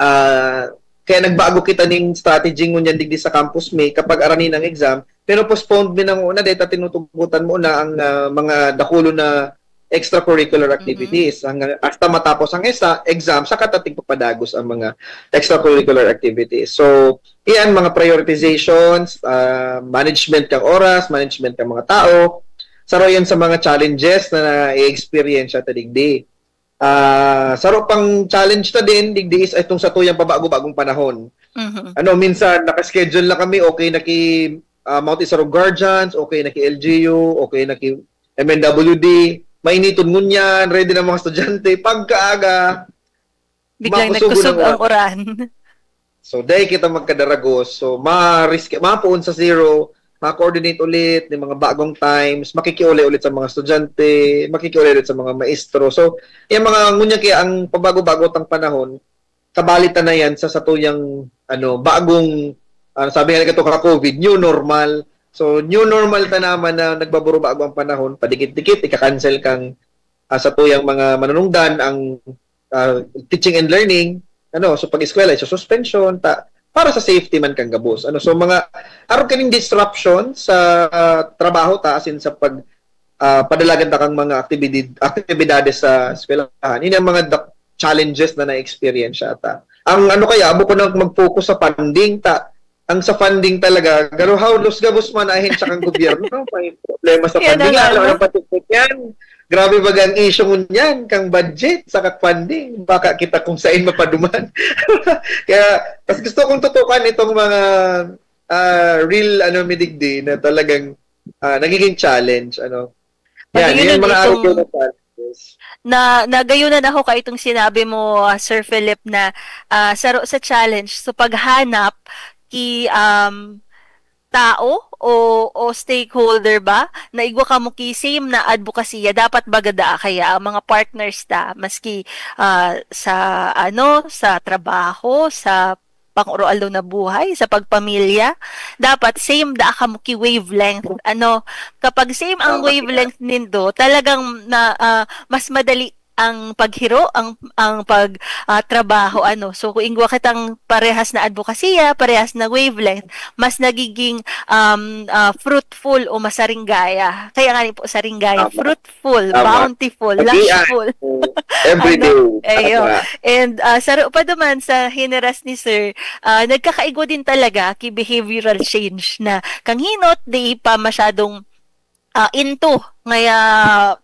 ah, kaya nagbago kita ning strategy ngunyan digdi sa campus mi, kapag araninang exam, pero postponed mi nang una, dahil ta tinutugutan mo na ang, ah, mga dakulo na extracurricular activities. Hanggang, hasta matapos ang esa-, exam, saka ta tigpapadagos ang mga extracurricular activities. So, iyan, mga prioritizations, ah, management kang oras, management kang mga tao, saro yan sa mga challenges na na-experience ta digdi. Ah, saro pang challenge ta din, digdi is itong satuyang pabago-bagong panahon. Mhm. Ano, minsan, naka-schedule na kami, okay na ki, ah, Mount Isarog Guardians, okay na ki L G U, okay na ki M N W D, mainiton ngunyan, ready na mga estudyante. Pagkaaga, Biglang makusog nagkusog ang ang uran. uran. So, dai kita magkadaragos. So, ma-risk, mapuon sa zero, ma-coordinate ulit ng mga bagong times, makikiulay ulit sa mga estudyante, makikiulay ulit sa mga maestro. So, yung mga ngunyan kaya ang pabago-bago tang panahon, kabali ta na yan sa satuyang, ano, bagong, ah, sabi nga nito ka-COVID, new normal. So, new normal ta naman na nagbaburo-bago ang panahon, padikit-dikit, ika-cancel kang, ah, satuyang mga manunungdan ang, ah, teaching and learning, ano, so pag-eskwela, so suspension, ta, para sa safety man kang gabos. Ano, so mga, arog kaning disruption sa, ah, trabaho ta, as in sa pag, ah, padalagan ta kang mga aktibidid-, aktibidades sa eskwelahan. Yun ang mga dak-, challenges na na-experience ta. Ang ano kaya, bukod na mag-focus sa funding, ta, ang sa funding talaga, garo halos gabos man ahensya kang gobyerno, may problema sa Yan funding. ang Ano ano. ang patikot yan? Grabe baga ang issue ngunyan, kang budget, saka funding. Baka kita kung saan mapaduman. Kaya, mas gusto kong tutukan itong mga, ah, real, ano, midigdi na talagang, ah, nagiging challenge, ano. Yan, Pag yun yun yung mga itong araw na challenges. Na, nagayunan ako ka itong sinabi mo, ah, Sir Philip, na, ah, saro sa challenge, so paghanap ki, um, tao o, o stakeholder ba, na igwa kamo ki same na advokasya, dapat baga daa kaya ang mga partners ta, maski, ah, sa, ano, sa trabaho, sa pang-oroaldaw na buhay, sa pagpamilya, dapat same daa kamo ki wavelength. Ano, kapag same ang Tama. wavelength nindo, talagang na, ah, mas madali ang paghiro, ang, ang pag, ah, trabaho, ano. So, kung igwa kitang parehas na advokasya, parehas na wavelength, mas nagiging, um, ah, fruitful o masaringgaya. Kaya nga rin po, saringgaya, Tama. fruitful, Tama. bountiful, Hagian. lashful. Mm. Every Ano? day. Ayo. Tama. And, ah, saro pa duman sa hineras ni Sir, ah, nagkakaigwa din talaga ki behavioral change na kang hinot, di pa masyadong, ah, into ngaya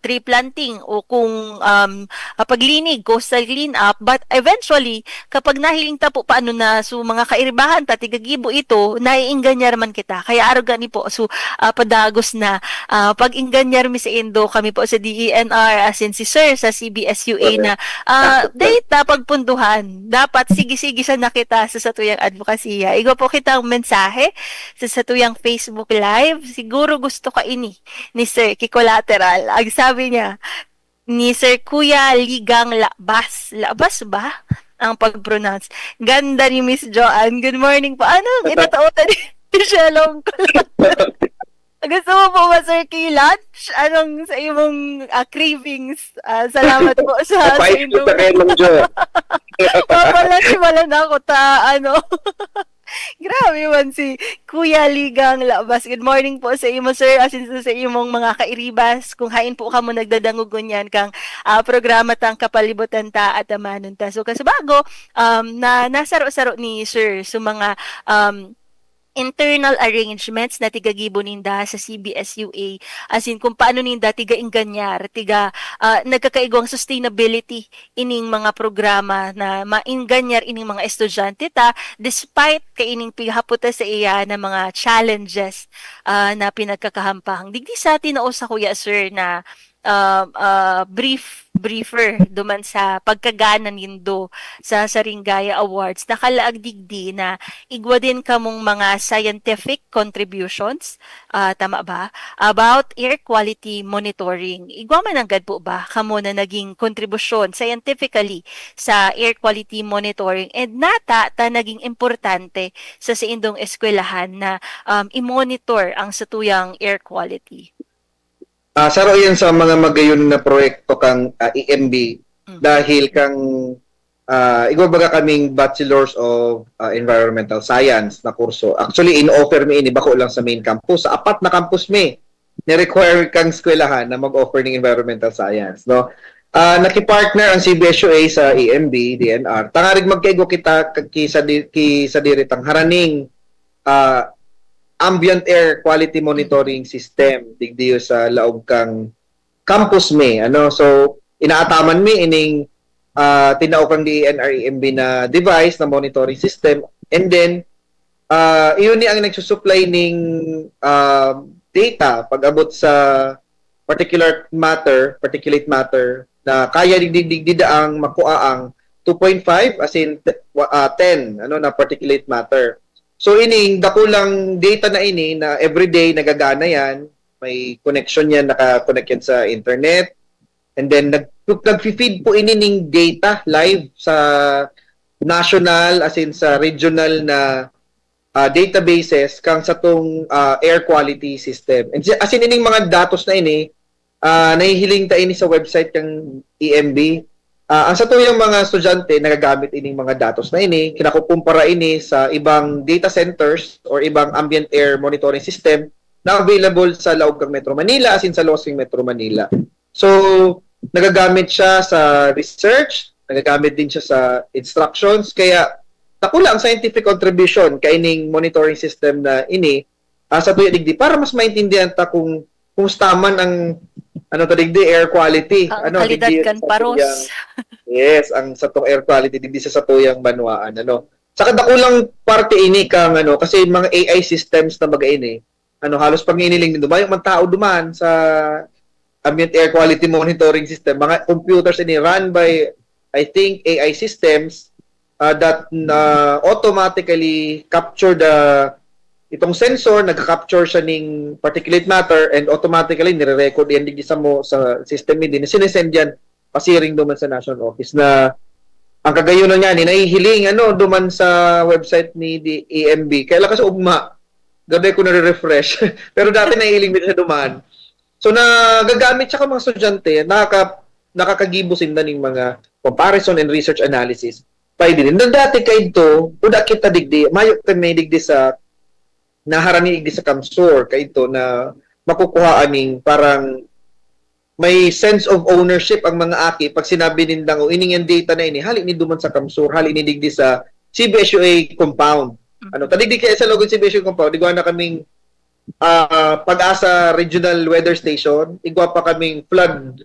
tree planting o kung, um, ah, paglinig, coastal cleanup. But eventually, kapag nahiling ta po paano na, so, mga kairibahan ta, tigagibo ito, naiingganyar man kita. Kaya arog gani po, so, ah, padagos na, ah, pag-ingganyar mi sa indo, kami po sa D E N R, as in si Sir sa C B S U A Correct. na, ah, Correct. data pagpunduhan. Dapat sige-sige sana kita sa satuyang advokasya. Igwa po kitang mensahe sa satuyang Facebook Live. Siguro gusto ka ini ni Sir Kikolateral. Ang sabi niya, ni Sir Kuya Ligang Labas. Labas ba ang pag-pronounce? Ganda ni Miss Joanne. Good morning po. Anong inataotan ni Michelle Hong Kong? Gusto mo po ba, Sir Key, lunch? Anong sa imong, ah, cravings? Ah, salamat po sa, sa Papaisip ko inyong sa kayo, Ma'am Jo. Papalunch pala na ako ta, ano. Grabe man si Kuya Ligang Labas. Good morning po sa imo, sir. As in, sa imong mga kairibas, kung hain po kamo nagdadangog ngunyan kang, ah, programa tang Kapalibutan Ta at Amanon Ta. So, kasubago, um, na nasaro-saro ni sir sa mga, um, internal arrangements na tigagibo ninda sa C B S U A, as in, kung paano ninda tiga-ingganyar, tiga, ah, nagkakaigwang sustainability ining mga programa na mainganyar ining mga estudyante ta, despite kaining pighaputa sa iya na mga challenges, ah, na pinagkakahampang. Digdi sa tinao sa kuya, sir, na, ah, ah, brief, briefer duman sa pagkagana nindo sa Saringaya Awards, nakalaag digdi na igwa din kamong mga scientific contributions, ah, tama ba? About air quality monitoring. Igwa man nanggad po ba kamo na naging kontribusyon scientifically sa air quality monitoring, and nata ta naging importante sa saindong eskwelahan na, um, i-monitor ang satuyang air quality? Ah, saro yan sa mga magayon na proyekto kang, ah, E M B. Mm. Dahil kang, ah, igwa baga kaming Bachelors of, ah, Environmental Science na kurso. Actually, in-offer mi ini bako lang sa main campus. Sa apat na campus mi, ni-require kang eskwelahan na mag-offer ng environmental science, no? Ah, nakipartner ang C B S U A sa E M B, D N R. Tangarig magkaigwa kita ki-, sa di-, ki-, sa diri tang haraning, ah, ambient air quality monitoring system digdiyo sa laog kang campus mi, ano? So, inaataman mi ining, ah, tinao kang D E N R E M B na device, na monitoring system, and then, ah, iyon ni ang nagsusupply ning, ah, data pag-abot sa particular matter, particulate matter, na kaya digdi, digdi daang makua ang two point five, as in, te-, wa-, ah, ten, ano, na particulate matter. So, ining dakulang data na ini na everyday nagagana yan, may connection yan, naka-connect yan sa internet, and then nag-, nag-feed po ini ning data live sa national, as in sa regional na, ah, databases kang satong, ah, air quality system. And si-, as in, ining mga datos na ini, ah, nahihiling ta ini sa website kang E M B. Ah, ang satuyang mga estudyante nagagamit ining mga datos na ini, kinakukumpara ini sa ibang data centers or ibang ambient air monitoring system na available sa laog kang Metro Manila, as in sa luwas kang Metro Manila. So, nagagamit siya sa research, nagagamit din siya sa instructions, kaya dakula ang scientific contribution kaining monitoring system na ini, ah, sa tuya digdi, para mas maintindihan ta kung kumusta man ang, ano ta digdi, air quality. Ang Ano, kalidad digdi kan sa paros. tuyang, yes, ang satong air quality digdi sa satuyang banwaan, ano. Saka dakulang parte ini kang, ano, kasi mga A I systems na baga ini, ano, halos pag iniling nindo, mayo man tao duman sa ambient air quality monitoring system. Mga computers ini run by, I think, A I systems, ah, that na automatically capture the, itong sensor, nagka-capture siya ning particulate matter and automatically nire-record yan digdi sa mo, sa system, hindi na sinesend yan pasiring duman sa national office na ang kagayunan niya ni nahihiling, ano, duman sa website ni D-, E M B. Kaya lakas ugma, gabi ko nare-refresh. Pero dati nahihiling din siya duman. So, nagagamit siya ka mga estudyante, nakaka-, nakakagibo sinda ning mga comparison and research analysis. Pwede din. Na dati kaidto, uda kita digdi, mayo kami digdi sa, naharani digdi sa CamSur, kaidto na makukuhaan ning parang may sense of ownership ang mga aki pag sinabi nindang, "O, ining yan data na ini, hali ni duman sa CamSur, hali ni digdi sa C B S U A compound." Ano, ta digdi kaya sa loob ng C B S U A compound, digwa na kaming ah, PAGASA Regional Weather Station, igwa pa kaming flood,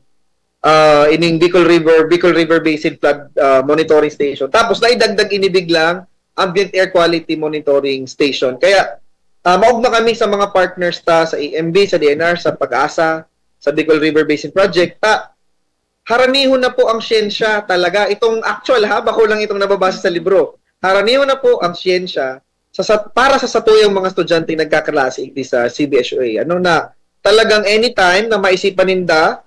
ah, ining Bicol River, Bicol River Basin Flood, ah, Monitoring Station. Tapos naidagdag ini biglang Ambient Air Quality Monitoring Station. Kaya, ah, maugma kami sa mga partners ta sa A M B, sa D N R, sa PAGASA, sa Bicol River Basin Project, ta haranihon na po ang siyensya talaga. Itong actual ha, bako lang itong nababasa sa libro. Haranihon na po ang siyensya sa, sa, para sa satuyang mga estudyante nagkaklase digdi sa C B S U A. Ano na, talagang anytime na maisipan ninda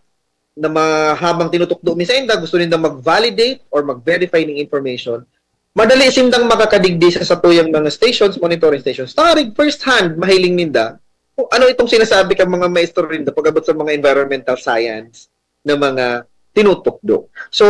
na ma-, habang tinutukdo mi sa inda, gusto ninda mag-validate or mag-verify ng information, madali sindang makakadigdi sa satuyang mga stations, monitoring stations. Tarig first hand, mahiling ninda kung ano itong sinasabi ka mga maestro ninda pag-abot sa mga environmental science na mga tinutukdo. So,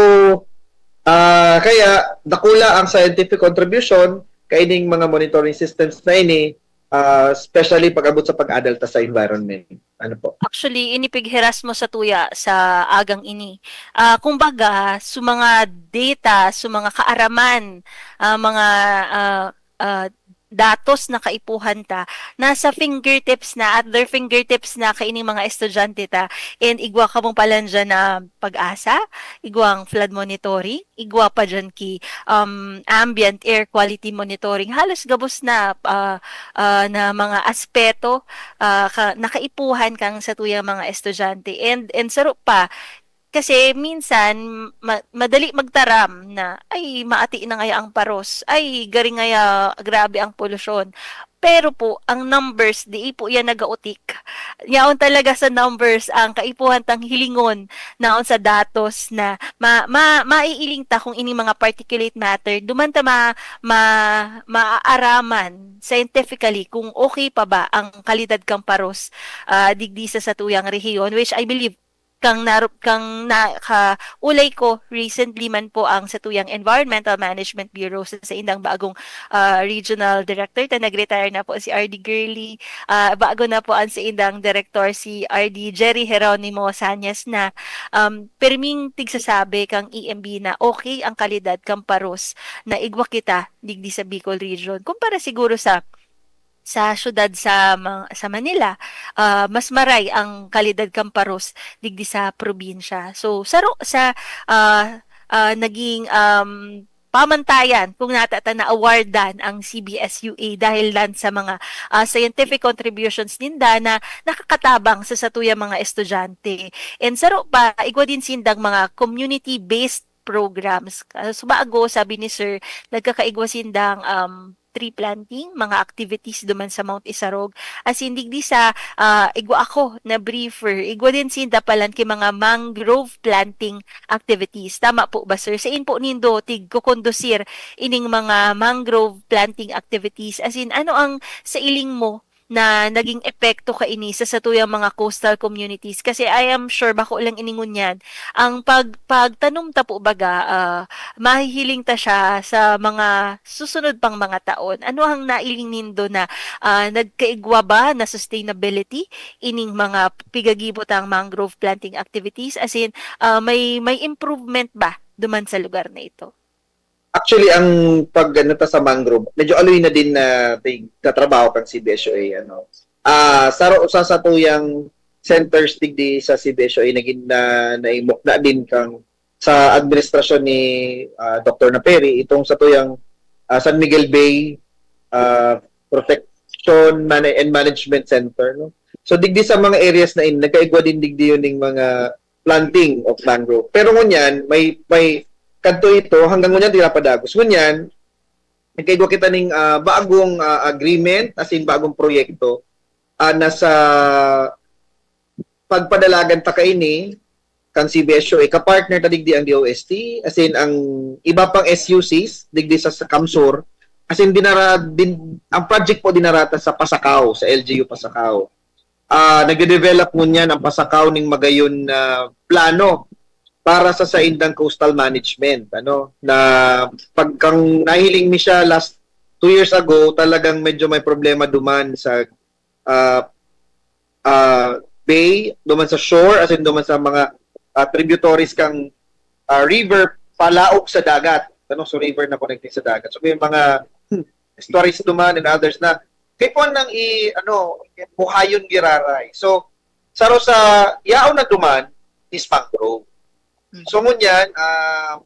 ah, kaya dakula ang scientific contribution kaining mga monitoring systems na ini, ah, especially pag-abot sa pag-adalta sa environment. Ano po? Actually, ini pighiras mo sa tuya sa agang ini. Ah, kumbaga, sa mga data, sa mga kaaraman, ah, mga ah, ah, datos na kaipuhan ta, nasa fingertips na, at their fingertips na kaining mga estudyante ta. And igwa ka mong palan dyan na PAGASA, igwang flood monitoring, igwa pa dyan ki um, ambient air quality monitoring. Halos gabos na ah, ah, na mga aspeto ah, ka, nakaipuhan kang satuyang mga estudyante. And and saro pa, kasi minsan ma- madali magtaram na, "Ay, maati na ngaya ang paros. Ay, gari ngaya, grabe ang polusyon." Pero po, ang numbers, di po yan nagautik. Yaon talaga sa numbers ang kaipuhan tang hilingon naon sa datos na ma, ma, maiiling ta kung ining mga particulate matter, duman ta ma, ma, maaaraman scientifically kung okay pa ba ang kalidad kang paros ah, digdi sa satuyang rehiyon, which I believe kang narup kang nakaulay ko recently man po ang satuyang Environmental Management Bureau sa, sa indang bagong ah, regional director ta, nag-retire na po si R D Gurley. Ah, bago na po ang sa indang director, si R D Jerry Jeronimo Sanyas na um, perming tigsasabi kang E M B na okay ang kalidad kang paros na igwa kita digdi sa Bicol region. Kumpara siguro sa sa syudad sa Ma- sa Manila, ah, mas maray ang kalidad kan paros digdi sa probinsya. So saro sa ah, ah, naging um, pamantayan kung nata ta na-awardan ang C B S U A dahil lang sa mga ah, scientific contributions ninda na nakakatabang sa satuyang mga estudyante. And saro pa, igwa din sindang mga community-based programs. Ah, so bago, sabi ni Sir, nagkakaigwa sindang um, tree planting, mga activities duman sa Mount Isarog. As in, digdi sa ah, igwa ako na briefer, igwa din sinda palan ki mga mangrove planting activities. Tama po ba, sir? Sain po nindo tigkukondusir ining mga mangrove planting activities? As in, ano ang sa iling mo na naging epekto kaini sa satuyang mga coastal communities? Kasi I am sure, bako lang ini ngunyan, ang pag pagtanom ta po baga, ah, mahihiling ta siya sa mga susunod pang mga taon. Ano ang nailing nindo na ah, nagkaigwa ba na sustainability ining mga pigagibo tang mangrove planting activities? As in, ah, may may improvement ba duman sa lugar na ito? Actually, ang pag ano ta sa mangrove, medyo aloy na din na tig- katrabaho kang C B S U A, ano. Ah, sa sa satuyang centers digdi sa C B S U A naging na naimok na din kang sa administrasyon ni ah, Doktor Naperi itong satuyang ah, San Miguel Bay ah, Protection Mana- and Management Center, no. So digdi sa mga areas na ini, nagkaigwa din digdi yun ng mga planting of mangrove. Pero ngunyan, may may kadto ito, hanggang ngunyan di napadagos. Ngunyan, nagkaigwa kita ning ah, bagong ah, agreement, as in bagong proyekto ah, na sa pagpadalagan ta kaini kan C B S U A, ka-partner ta digdi ang D O S T, as in ang iba pang S U Cs digdi sa, sa CamSur, as in dinara din ang project po dinara ta sa Pasacao, sa L G U Pasacao. Ah, nagde-develop ngunyan ang Pasacao ning magayon na plano para sa saindang coastal management, ano, na pagkang nahiling mi siya last two years ago, talagang medyo may problema duman sa ah, ah, bay, duman sa shore, as in duman sa mga ah, tributaries kang ah, river palaog sa dagat. Ano, so river na connecting sa dagat. So may mga estuaries duman and others na Ipon nang i, ano, buhayon giraray. So, saro sa yaon na duman is mangrove. So, ngunyan, ah,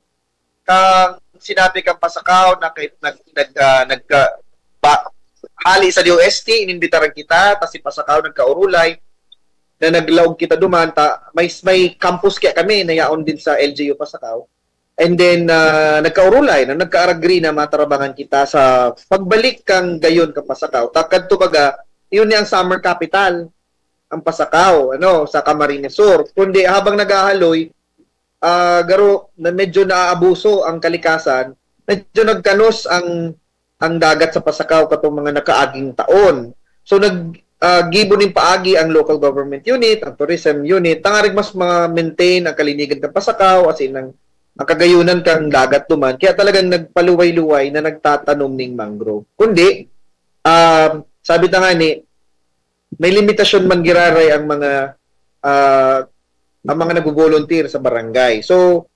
kang sinabi kang Pasakaw na kay, nag, nag, ah, nagka, ba, hali sa D O S T, inimbitaran kita, tas si Pasakaw nagkaurulay, na naglaog kita duman, ta, may, may campus kaya kami, na yaon din sa L G U Pasakaw. And then, ah, nagkaurulay, na nagka-agree na matarabangan kita sa pagbalik kang gayon kang Pasakaw. Ta, kadto baga, yun ni ang summer capital, ang Pasakaw, ano, sa Camarines Sur. Kundi habang naghahaloy, ah, garo na medyo naaabuso ang kalikasan, medyo nagkanos ang, ang dagat sa Pasakaw katong mga nakaaging taon. So, nag, ah, gibo nin paagi ang local government unit, ang tourism unit, tangarig mas ma-maintain ang kalinigan kan Pasakaw, as in, ang, ang kagayunan kan dagat duman. Kaya talagang nagpaluway-luway na nagtatanom ning mangrove. Kundi, ah, sabi ta nga ni, may limitasyon man giraray ang mga, ah, ang mga nagvo-volunteer sa barangay. So,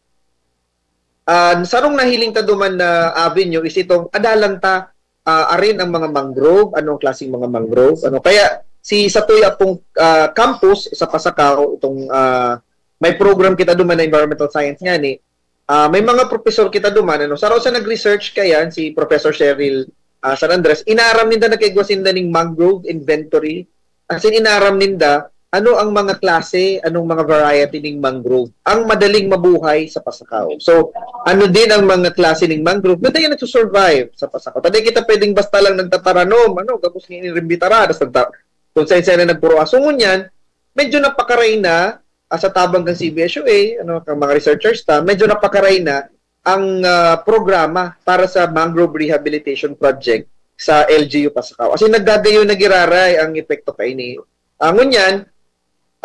ah, sarong nahiling ta duman na avenue is itong adalan ta, ah, arin ang mga mangrove, anong klaseng mga mangrove, ano. Kaya si satoy akong, ah, campus sa Pasakaw, itong, ah, may program kita duman na environmental science nga ni, ah, may mga professor kita duman, ano. Saro sa nag-research kayan, si Professor Cheryl, ah, San Andres, inaram ninda, nagkaigwa sinda ning mangrove inventory. As in, inaram ninda, ano ang mga klase, anong mga variety ning mangrove ang madaling mabuhay sa Pasakaw. So, ano din ang mga klase ning mangrove na dayan nagsusurvive sa Pasakaw. Taday kita pwedeng basta lang nagtataranom, ano, gabos nga inirimbitara, tas nagta-, kung saan-saan na nagpuro aso. Ngunyan, medyo napakaray na, ah, sa tabang kan C B S U A, ano, kang mga researchers ta, medyo napakaray na ang, ah, programa para sa mangrove rehabilitation project sa L G U Pasakaw. As in, naggagayon na giraray ang epekto kaini. Ah, ngunyan,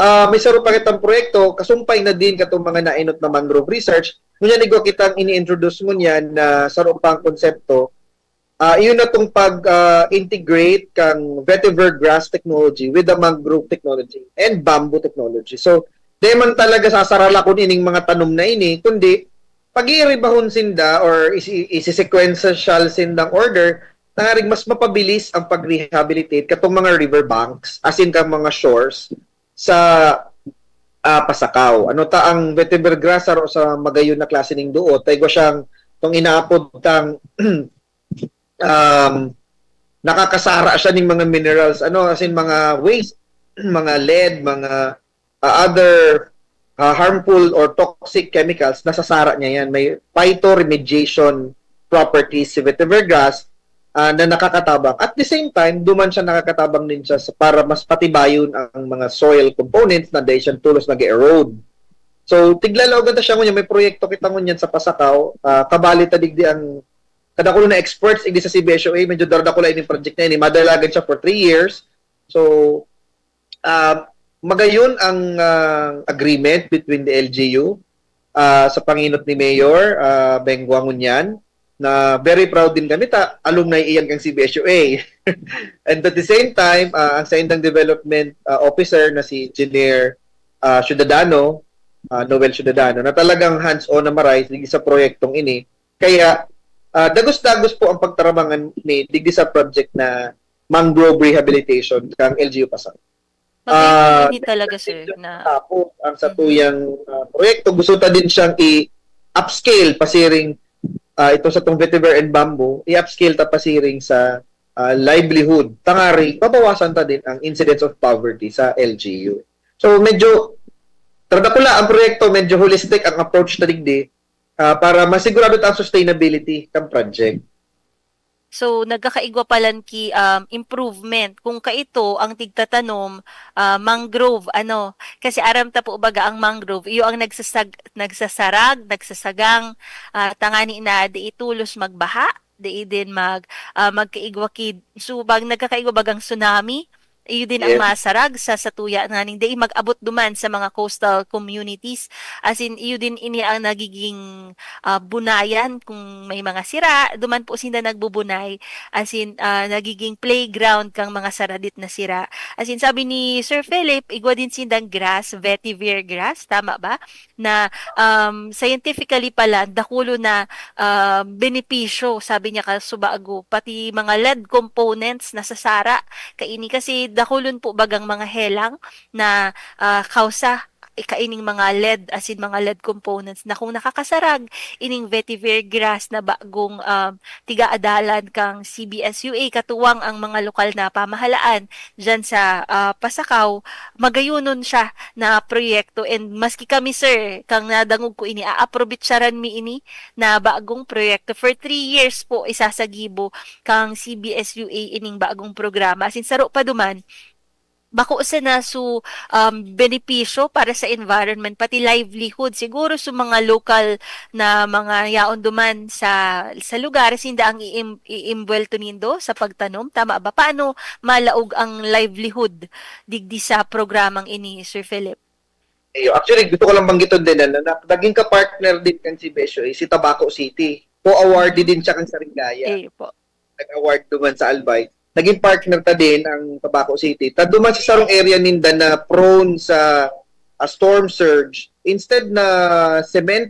ah, may saro pa kitang proyekto, kasumpay na din katong mga nainot na mangrove research. Ngunyan, igwa kitang ini-introduce ngunyan na saro pang konsepto. Ah, iyon na tong pag, ah, integrate kang vetiver grass technology with the mangrove technology and bamboo technology. So, di man talaga sasaralakon ining mga tanom na ini, kundi pag-iiribahon sinda or isi-, isi-sequential sindang order, tangarig mas mapabilis ang pag-rehabilitate katong mga river banks, as in, kang mga shores sa, ah, Pasakaw. Ano ta, ang vetiver grass saro sa magayon na klase ning duot, ta igwa siyang, tong inaapod tang, um, nakakasara siya ning mga minerals, ano, as in, mga waste, mga lead, mga, ah, other, ah, harmful or toxic chemicals, nasasara niya yan. May phytoremediation properties si vetiver grass, ah, na nakakatabang. At the same time, duman siya nakakatabang din siya sa, para mas patibayon ang mga soil components na dahil siyang tulos nag-erode. So, tiglalaogan ta siya ngunyan, may proyekto kita ngunyan sa Pasakaw, ah, kabali ta digdi ang kadakulo na experts, igdi sa C B S U A, medyo daradakula ining project na ini. Madalagan siya for three years. So, ah, magayon ang, ah, agreement between the L G U, ah, sa panginot ni Mayor, ah, Beng Guangunyan, na very proud din kami ta, alumni iyan kang C B S U A. And at the same time, ah, ang saindang development, ah, officer na si Engineer, ah, Ciudadano, ah, Noel Ciudadano, na talagang hands-on na maray sa proyektong ini. Kaya, ah, dagos-dagos po ang pagtarabangan mi digdi sa project na mangrove rehabilitation kang L G U Pasakaw. Magayon talaga, sir, na Tapos, ang satuyang, ah, proyekto, gusto ta din siyang i-upscale pasiring, ah, ito sa tong vetiver and bamboo, i-upscale ta pasiring sa, ah, livelihood. Tangarig, mabawasan ta din ang incidence of poverty sa L G U. So, medyo, tradakula ang proyekto, medyo holistic ang approach ta digdi, ah, para masigurado ta ang sustainability ng project. So, nagkakaigwa palan ki, um, improvement kung kaito ang tigtatanom, ah, mangrove, ano. Kasi aram ta po baga ang mangrove, iyo ang nagsasag-, nagsasarag, nagsasagang, ah, tangani na di itulos magbaha, di din mag, ah, magkaigwa ki, subang nagkakaigwa bagang tsunami. Iyo din ang masarag sa satuya nganing dai mag-abot duman sa mga coastal communities. As in, iyo din ini ang nagiging, ah, bunayan kung may mga sira, duman po sinda nagbubunay. As in, ah, nagiging playground kang mga saradit na sira. As in, sabi ni Sir Philip, igwa din sindang grass, vetiver grass, tama ba? Na, um, scientifically pala, dakolo na, ah, benepisyo, sabi niya, kasubago, pati mga lead components nasasara kaini kasi dakulon po bagang mga helang na, ah, kausa kaining mga lead, as in mga lead components na kung nakakasarag ining vetiver grass na bagong, um, tigaadalan kang C B S U A, katuwang ang mga lokal na pamahalaan diyan sa, ah, Pasacao, magayonon siya na proyekto. And maski kami, sir, kang nadangog ko ini, aaprobitsaran mi ini na bagong proyekto. For three years po, isasagibo kang C B S U A ining bagong programa. As in, saro pa duman, bako sana su, um, benepisyo para sa environment, pati livelihood. Siguro sa mga lokal na mga yaon duman sa, sa lugar, sinda ang iim-, iimbwelto nindo sa pagtanom. Tama ba? Paano malaog ang livelihood digdi sa programang ini, Sir Philip? Iyo, actually, gusto ko lang banggiton din na, na naging ka-partner din kan C B S U A si Tabaco City. Co-awardee din siya kan Saringaya. Iyo po. Nag-award duman sa Albay. Naging partner ta din ang Tabaco City. Ta duman sa sarong area ninda na prone sa, ah, storm surge, instead na cement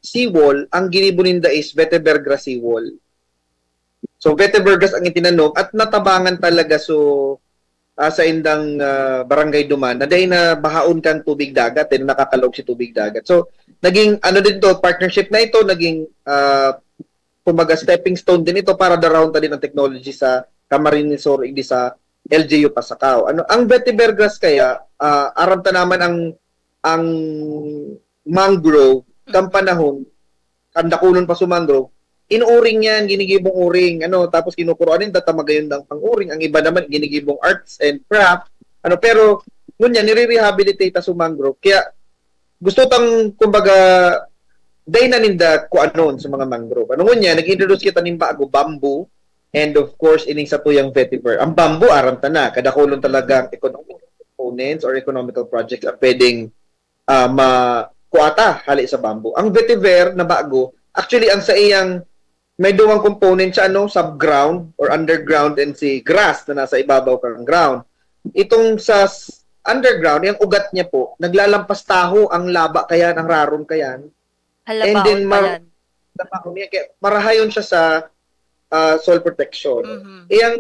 seawall, ang ginibo ninda is vetiver grass seawall. So, vetiver grass ang itinanom at natabangan talaga, so, ah, sa indang, ah, barangay duman na dai na bahaon kan tubig dagat, dai na nakakalaog si tubig dagat. So, naging, ano din to, partnership na ito, naging, ah, kumbaga, stepping stone din ito para darahon ta din ang technology sa Camarines Sur, igdi sa L G U Pasacao. Ano, ang vetiver grass kaya, ah, aram ta naman ang, ang mangrove, kan panahon, kan dakulon pa su mangrove, inuuring yan, ginigibong uring, ano, tapos kinukuroan ninda ta magayon lang pang uring, ang iba naman ginigibong arts and craft, ano, pero, ngunyan, nire-rehabilitate ta su mangrove. Kaya, gusto tang, kumbaga, dai na ninda kuanon sa mga mangrove. Ano ngunyan, nag-introduce kita nin bago, bamboo, and of course, ining satuyang vetiver. Ang bamboo, aram ta na, kadakulon talaga ang economic components or economical projects ang pwedeng, ah, ma-, kuha ta hali sa bamboo. Ang vetiver na bago, actually, ang sa iyang may duwang component siya, ano, subground or underground and si grass na nasa ibabaw kang ground. Itong sa s-, underground, yung ugat niya po, naglalampas taho ang laba kayan, ang raron kayan. Hala, And then, baon mar- palan. Napaon niya, kaya marahayon siya sa, ah, soil protection. Mhm. Iyang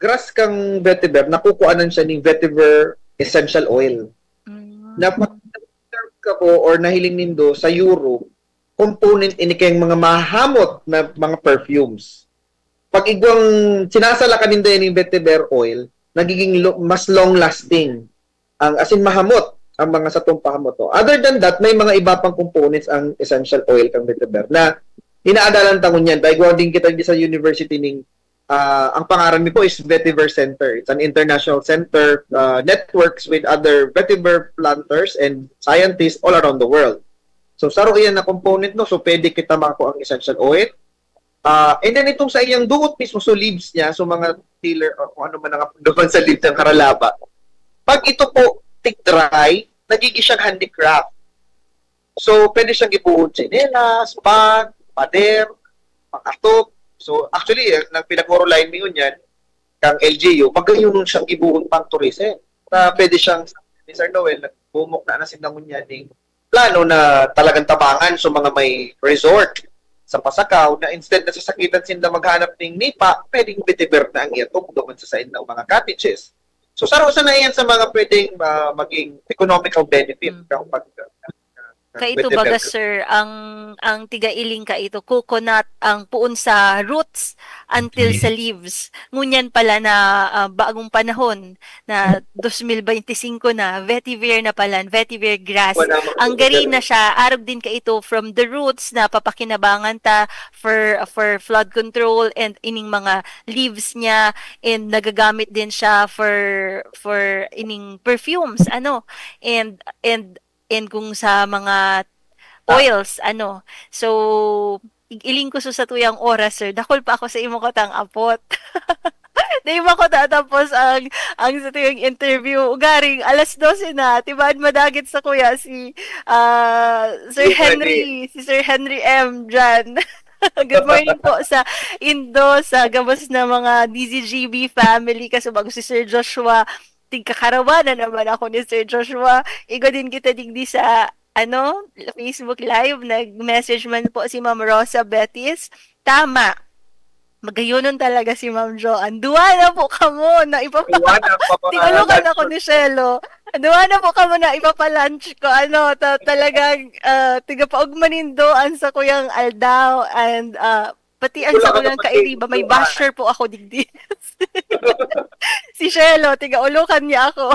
grass kang vetiver, nakukuanan siya ning vetiver essential oil. Mm. Na pag na-observe ka po or nahiling nindo sa Europe, component ini kayong mga mahamot na mga perfumes. Pag igwang sinasala ka ninda yung vetiver oil, nagiging lo-, mas long-lasting. Ang, as in, mahamot ang mga satong pahamot. No? Other than that, may mga iba pang components ang essential oil kang vetiver na inaadalan ta ngunyan. Dahil igwa din kita di sa university ning, ah, ang pangaran mi po is Vetiver Center. It's an international center, ah, networks with other vetiver planters and scientists all around the world. So, saro iyan na component, no? So, pwede kita makakuha ang essential oil. Ah, and then, itong sa iyang duot mismo, so leaves niya, so mga tiller or kung ano man ang apunduman sa leaves ng karalaba. Pag ito po, tig-dry, nagiging siyang handicraft. So, pwede siyang gibuhon tsinelas, bag, pader, pang-atop. So, actually, eh, nang pinag-orolayan mi ngunyan, kang L G U, magayon siyang gibuhon pang tourism. Na pwede siyang, ni Sir Noel, nagbumok na na sila ngunyan ning plano na talagang tabangan sa mga may resort sa Pasacao na instead na sasakitan sinda maghanap ning nipa, pwedeng vetiver na ang iatubod doon sa saindang mga cottages. So, saro sana iyan sa mga pwedeng, ah, maging economical benefit Mm. kapag, Kaito baga, sir, ang, ang tigailing kaito, coconut, ang puon sa roots until sa leaves. Ngunyan pala na, ah, bagong panahon na dos mil beintisinko na, vetiver na pala, vetiver grass. Ang gari na siya, arog din kaito from the roots na papakinabangan ta for, for flood control and ining mga leaves niya, and nagagamit din siya for, for ining perfumes, ano, and, and, and kung sa mga oils, ano. So, ig-iling ko sa satuyang oras, sir. Dakul pa ako sa imo katang apot. Di ba ko tatapos ang, ang sa tuyang interview? Ugaring, alas dose na. Tibaad madagit sa kuya si, ah, Sir Yes, Henry, si Sir Henry M dyan. Good morning po sa Indo, sa gabos na mga D Z G B family. Kasi bago si Sir Joshua, tigkakarawa na naman ako ni Sir Joshua. Igo din kita digdi sa, ano, Facebook Live. Nag-message man po si Ma'am Rosa Betis. Tama. Magayonon talaga si Ma'am Joanne. Duwa na po kamo na ipapa- Duwa na, papangaralan. Tig-olokan ako ni Shelo. Duwa na po kamo na ipapa-lunch ko. Ano, ta- talagang ah, tigapaugma nindo ang sakuyang aldaw and ah, pati ang Wala ka sakuyang naman kairiba. May kairiba. Basher po ako digdi. Si Shelo, tiga-olokan niya ako.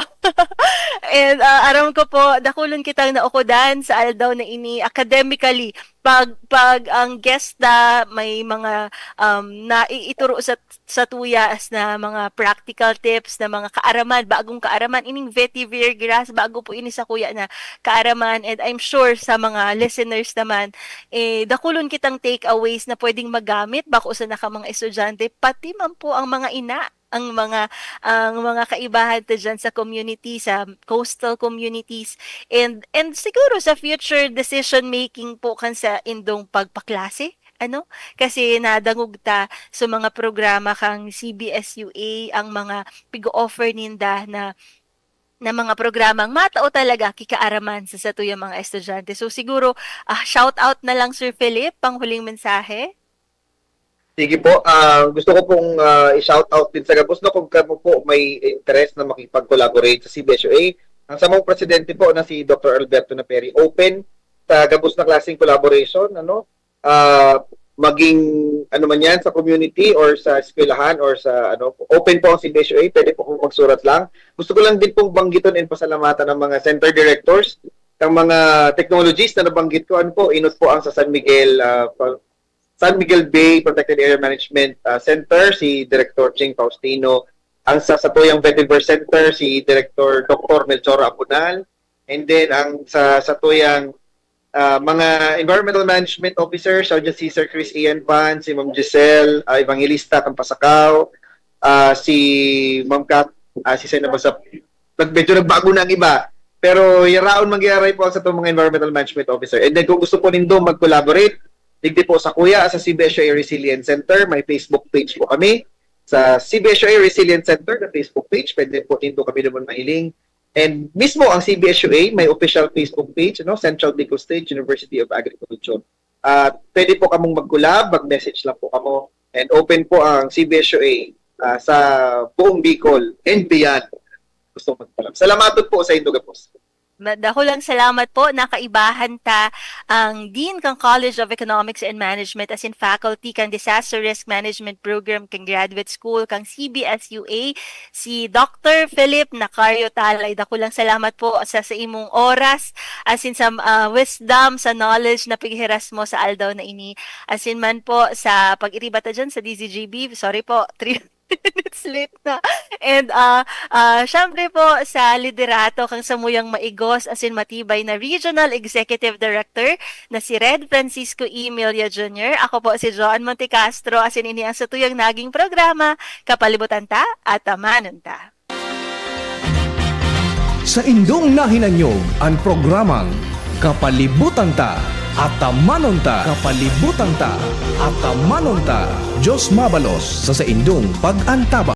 And ah, aram ko po, dakulon kitang naukodan sa aldaw na ini academically. Pag, pag ang guest na may mga um, naiituro sa, sa tuyas na mga practical tips, na mga kaaraman, bagong kaaraman, ining vetiver grass, bago po ini sa kuya na kaaraman. And I'm sure sa mga listeners naman, eh, dakulon kitang takeaways na pwedeng magamit, bako sa naka mga estudyante, pati man po ang mga ina, ang mga, ang mga kaibahan ta dyan sa community, sa coastal communities, and, and siguro sa future decision making po kan sa indong pagpaklase, ano? Kasi nadangog ta sa mga programa kang C B S U A ang mga pig-offer ninda na, na mga programang matao talaga kikaaraman sa satuyang mga estudyante. So siguro, ah, shout out na lang, Sir Philip, panghuling mensahe. Sige po, ah, gusto ko pong ah, i-shout out din sa gabos, no, kung kamo po may interest na makipag-collaborate sa C B S U A. Ang samong presidente po na si Doctor Alberto Naperi, open sa gabos na klaseng collaboration, ano, ah, maging ano man yan, sa community or sa eskwelahan or sa ano, open po ang C B S U A, pwede po kung magsurat lang. Gusto ko lang din pong banggiton and pasalamatan ang mga center directors, ang mga technologies na nabanggit ko, ano po, inot po ang sa San Miguel, ah, pa- San Miguel Bay Protected Area Management ah, Center, si Director Ching Faustino, ang sa Satuyang Vetiver Center, si Director Doctor Melchor Abunal, and then ang sa Satuyang ah, mga Environmental Management Officer, siya dyan si Sir Chris Ian Pan, si Ma'am Giselle ah, Evangelista Campasacao, ah, si Ma'am Kat, ah, si Sen Abasap. Nag, medyo nagbago na ang iba. Pero yaraon mangyayaray po ang sa itong mga Environmental Management Officer. And then kung gusto po nindo mag-collaborate, digdi po sa kuya, sa C B S U A Resilience Center, may Facebook page po kami. Sa C B S U A Resilience Center na Facebook page, pwede po nindo kami naman mahiling. And mismo ang C B S U A, may official Facebook page, no? Central Bicol State University of Agriculture. At pwede po kamong mag-collab, mag-message lang po kamo. And open po ang C B S U A ah, sa buong Bicol and beyond. Gusto magpalam. Salamaton po sa indo gabos. Ma-, dakulang salamat po. Nakaibahan ta ang Dean kan College of Economics and Management, as in faculty kan Disaster Risk Management Program kan Graduate School kan C B S U A, si Doctor Philip Nacario Talay. Dakulang salamat po sa, sa imong oras, as in sa ah, wisdom, sa knowledge na pighiras mo sa aldaw na ini. As in man po sa pag-iriba ta dyan sa D Z G B, sorry po, three minutes late na. And ah ah, syempre po sa liderato kang samuyang maigos asin matibay na Regional Executive Director na si Red Francisco E. Milla Junior. Ako po si Joan Montecastro, asin ini ang satuyang naging programa, Kapalibutan Ta, Atamanon Ta. Sa indong nahinanyog an programang Kapalibutan Ta, Atamanon Ta. Kapalibutan Ta, Atamanon Ta. Diyos mabalos sa saindong pag-antabay.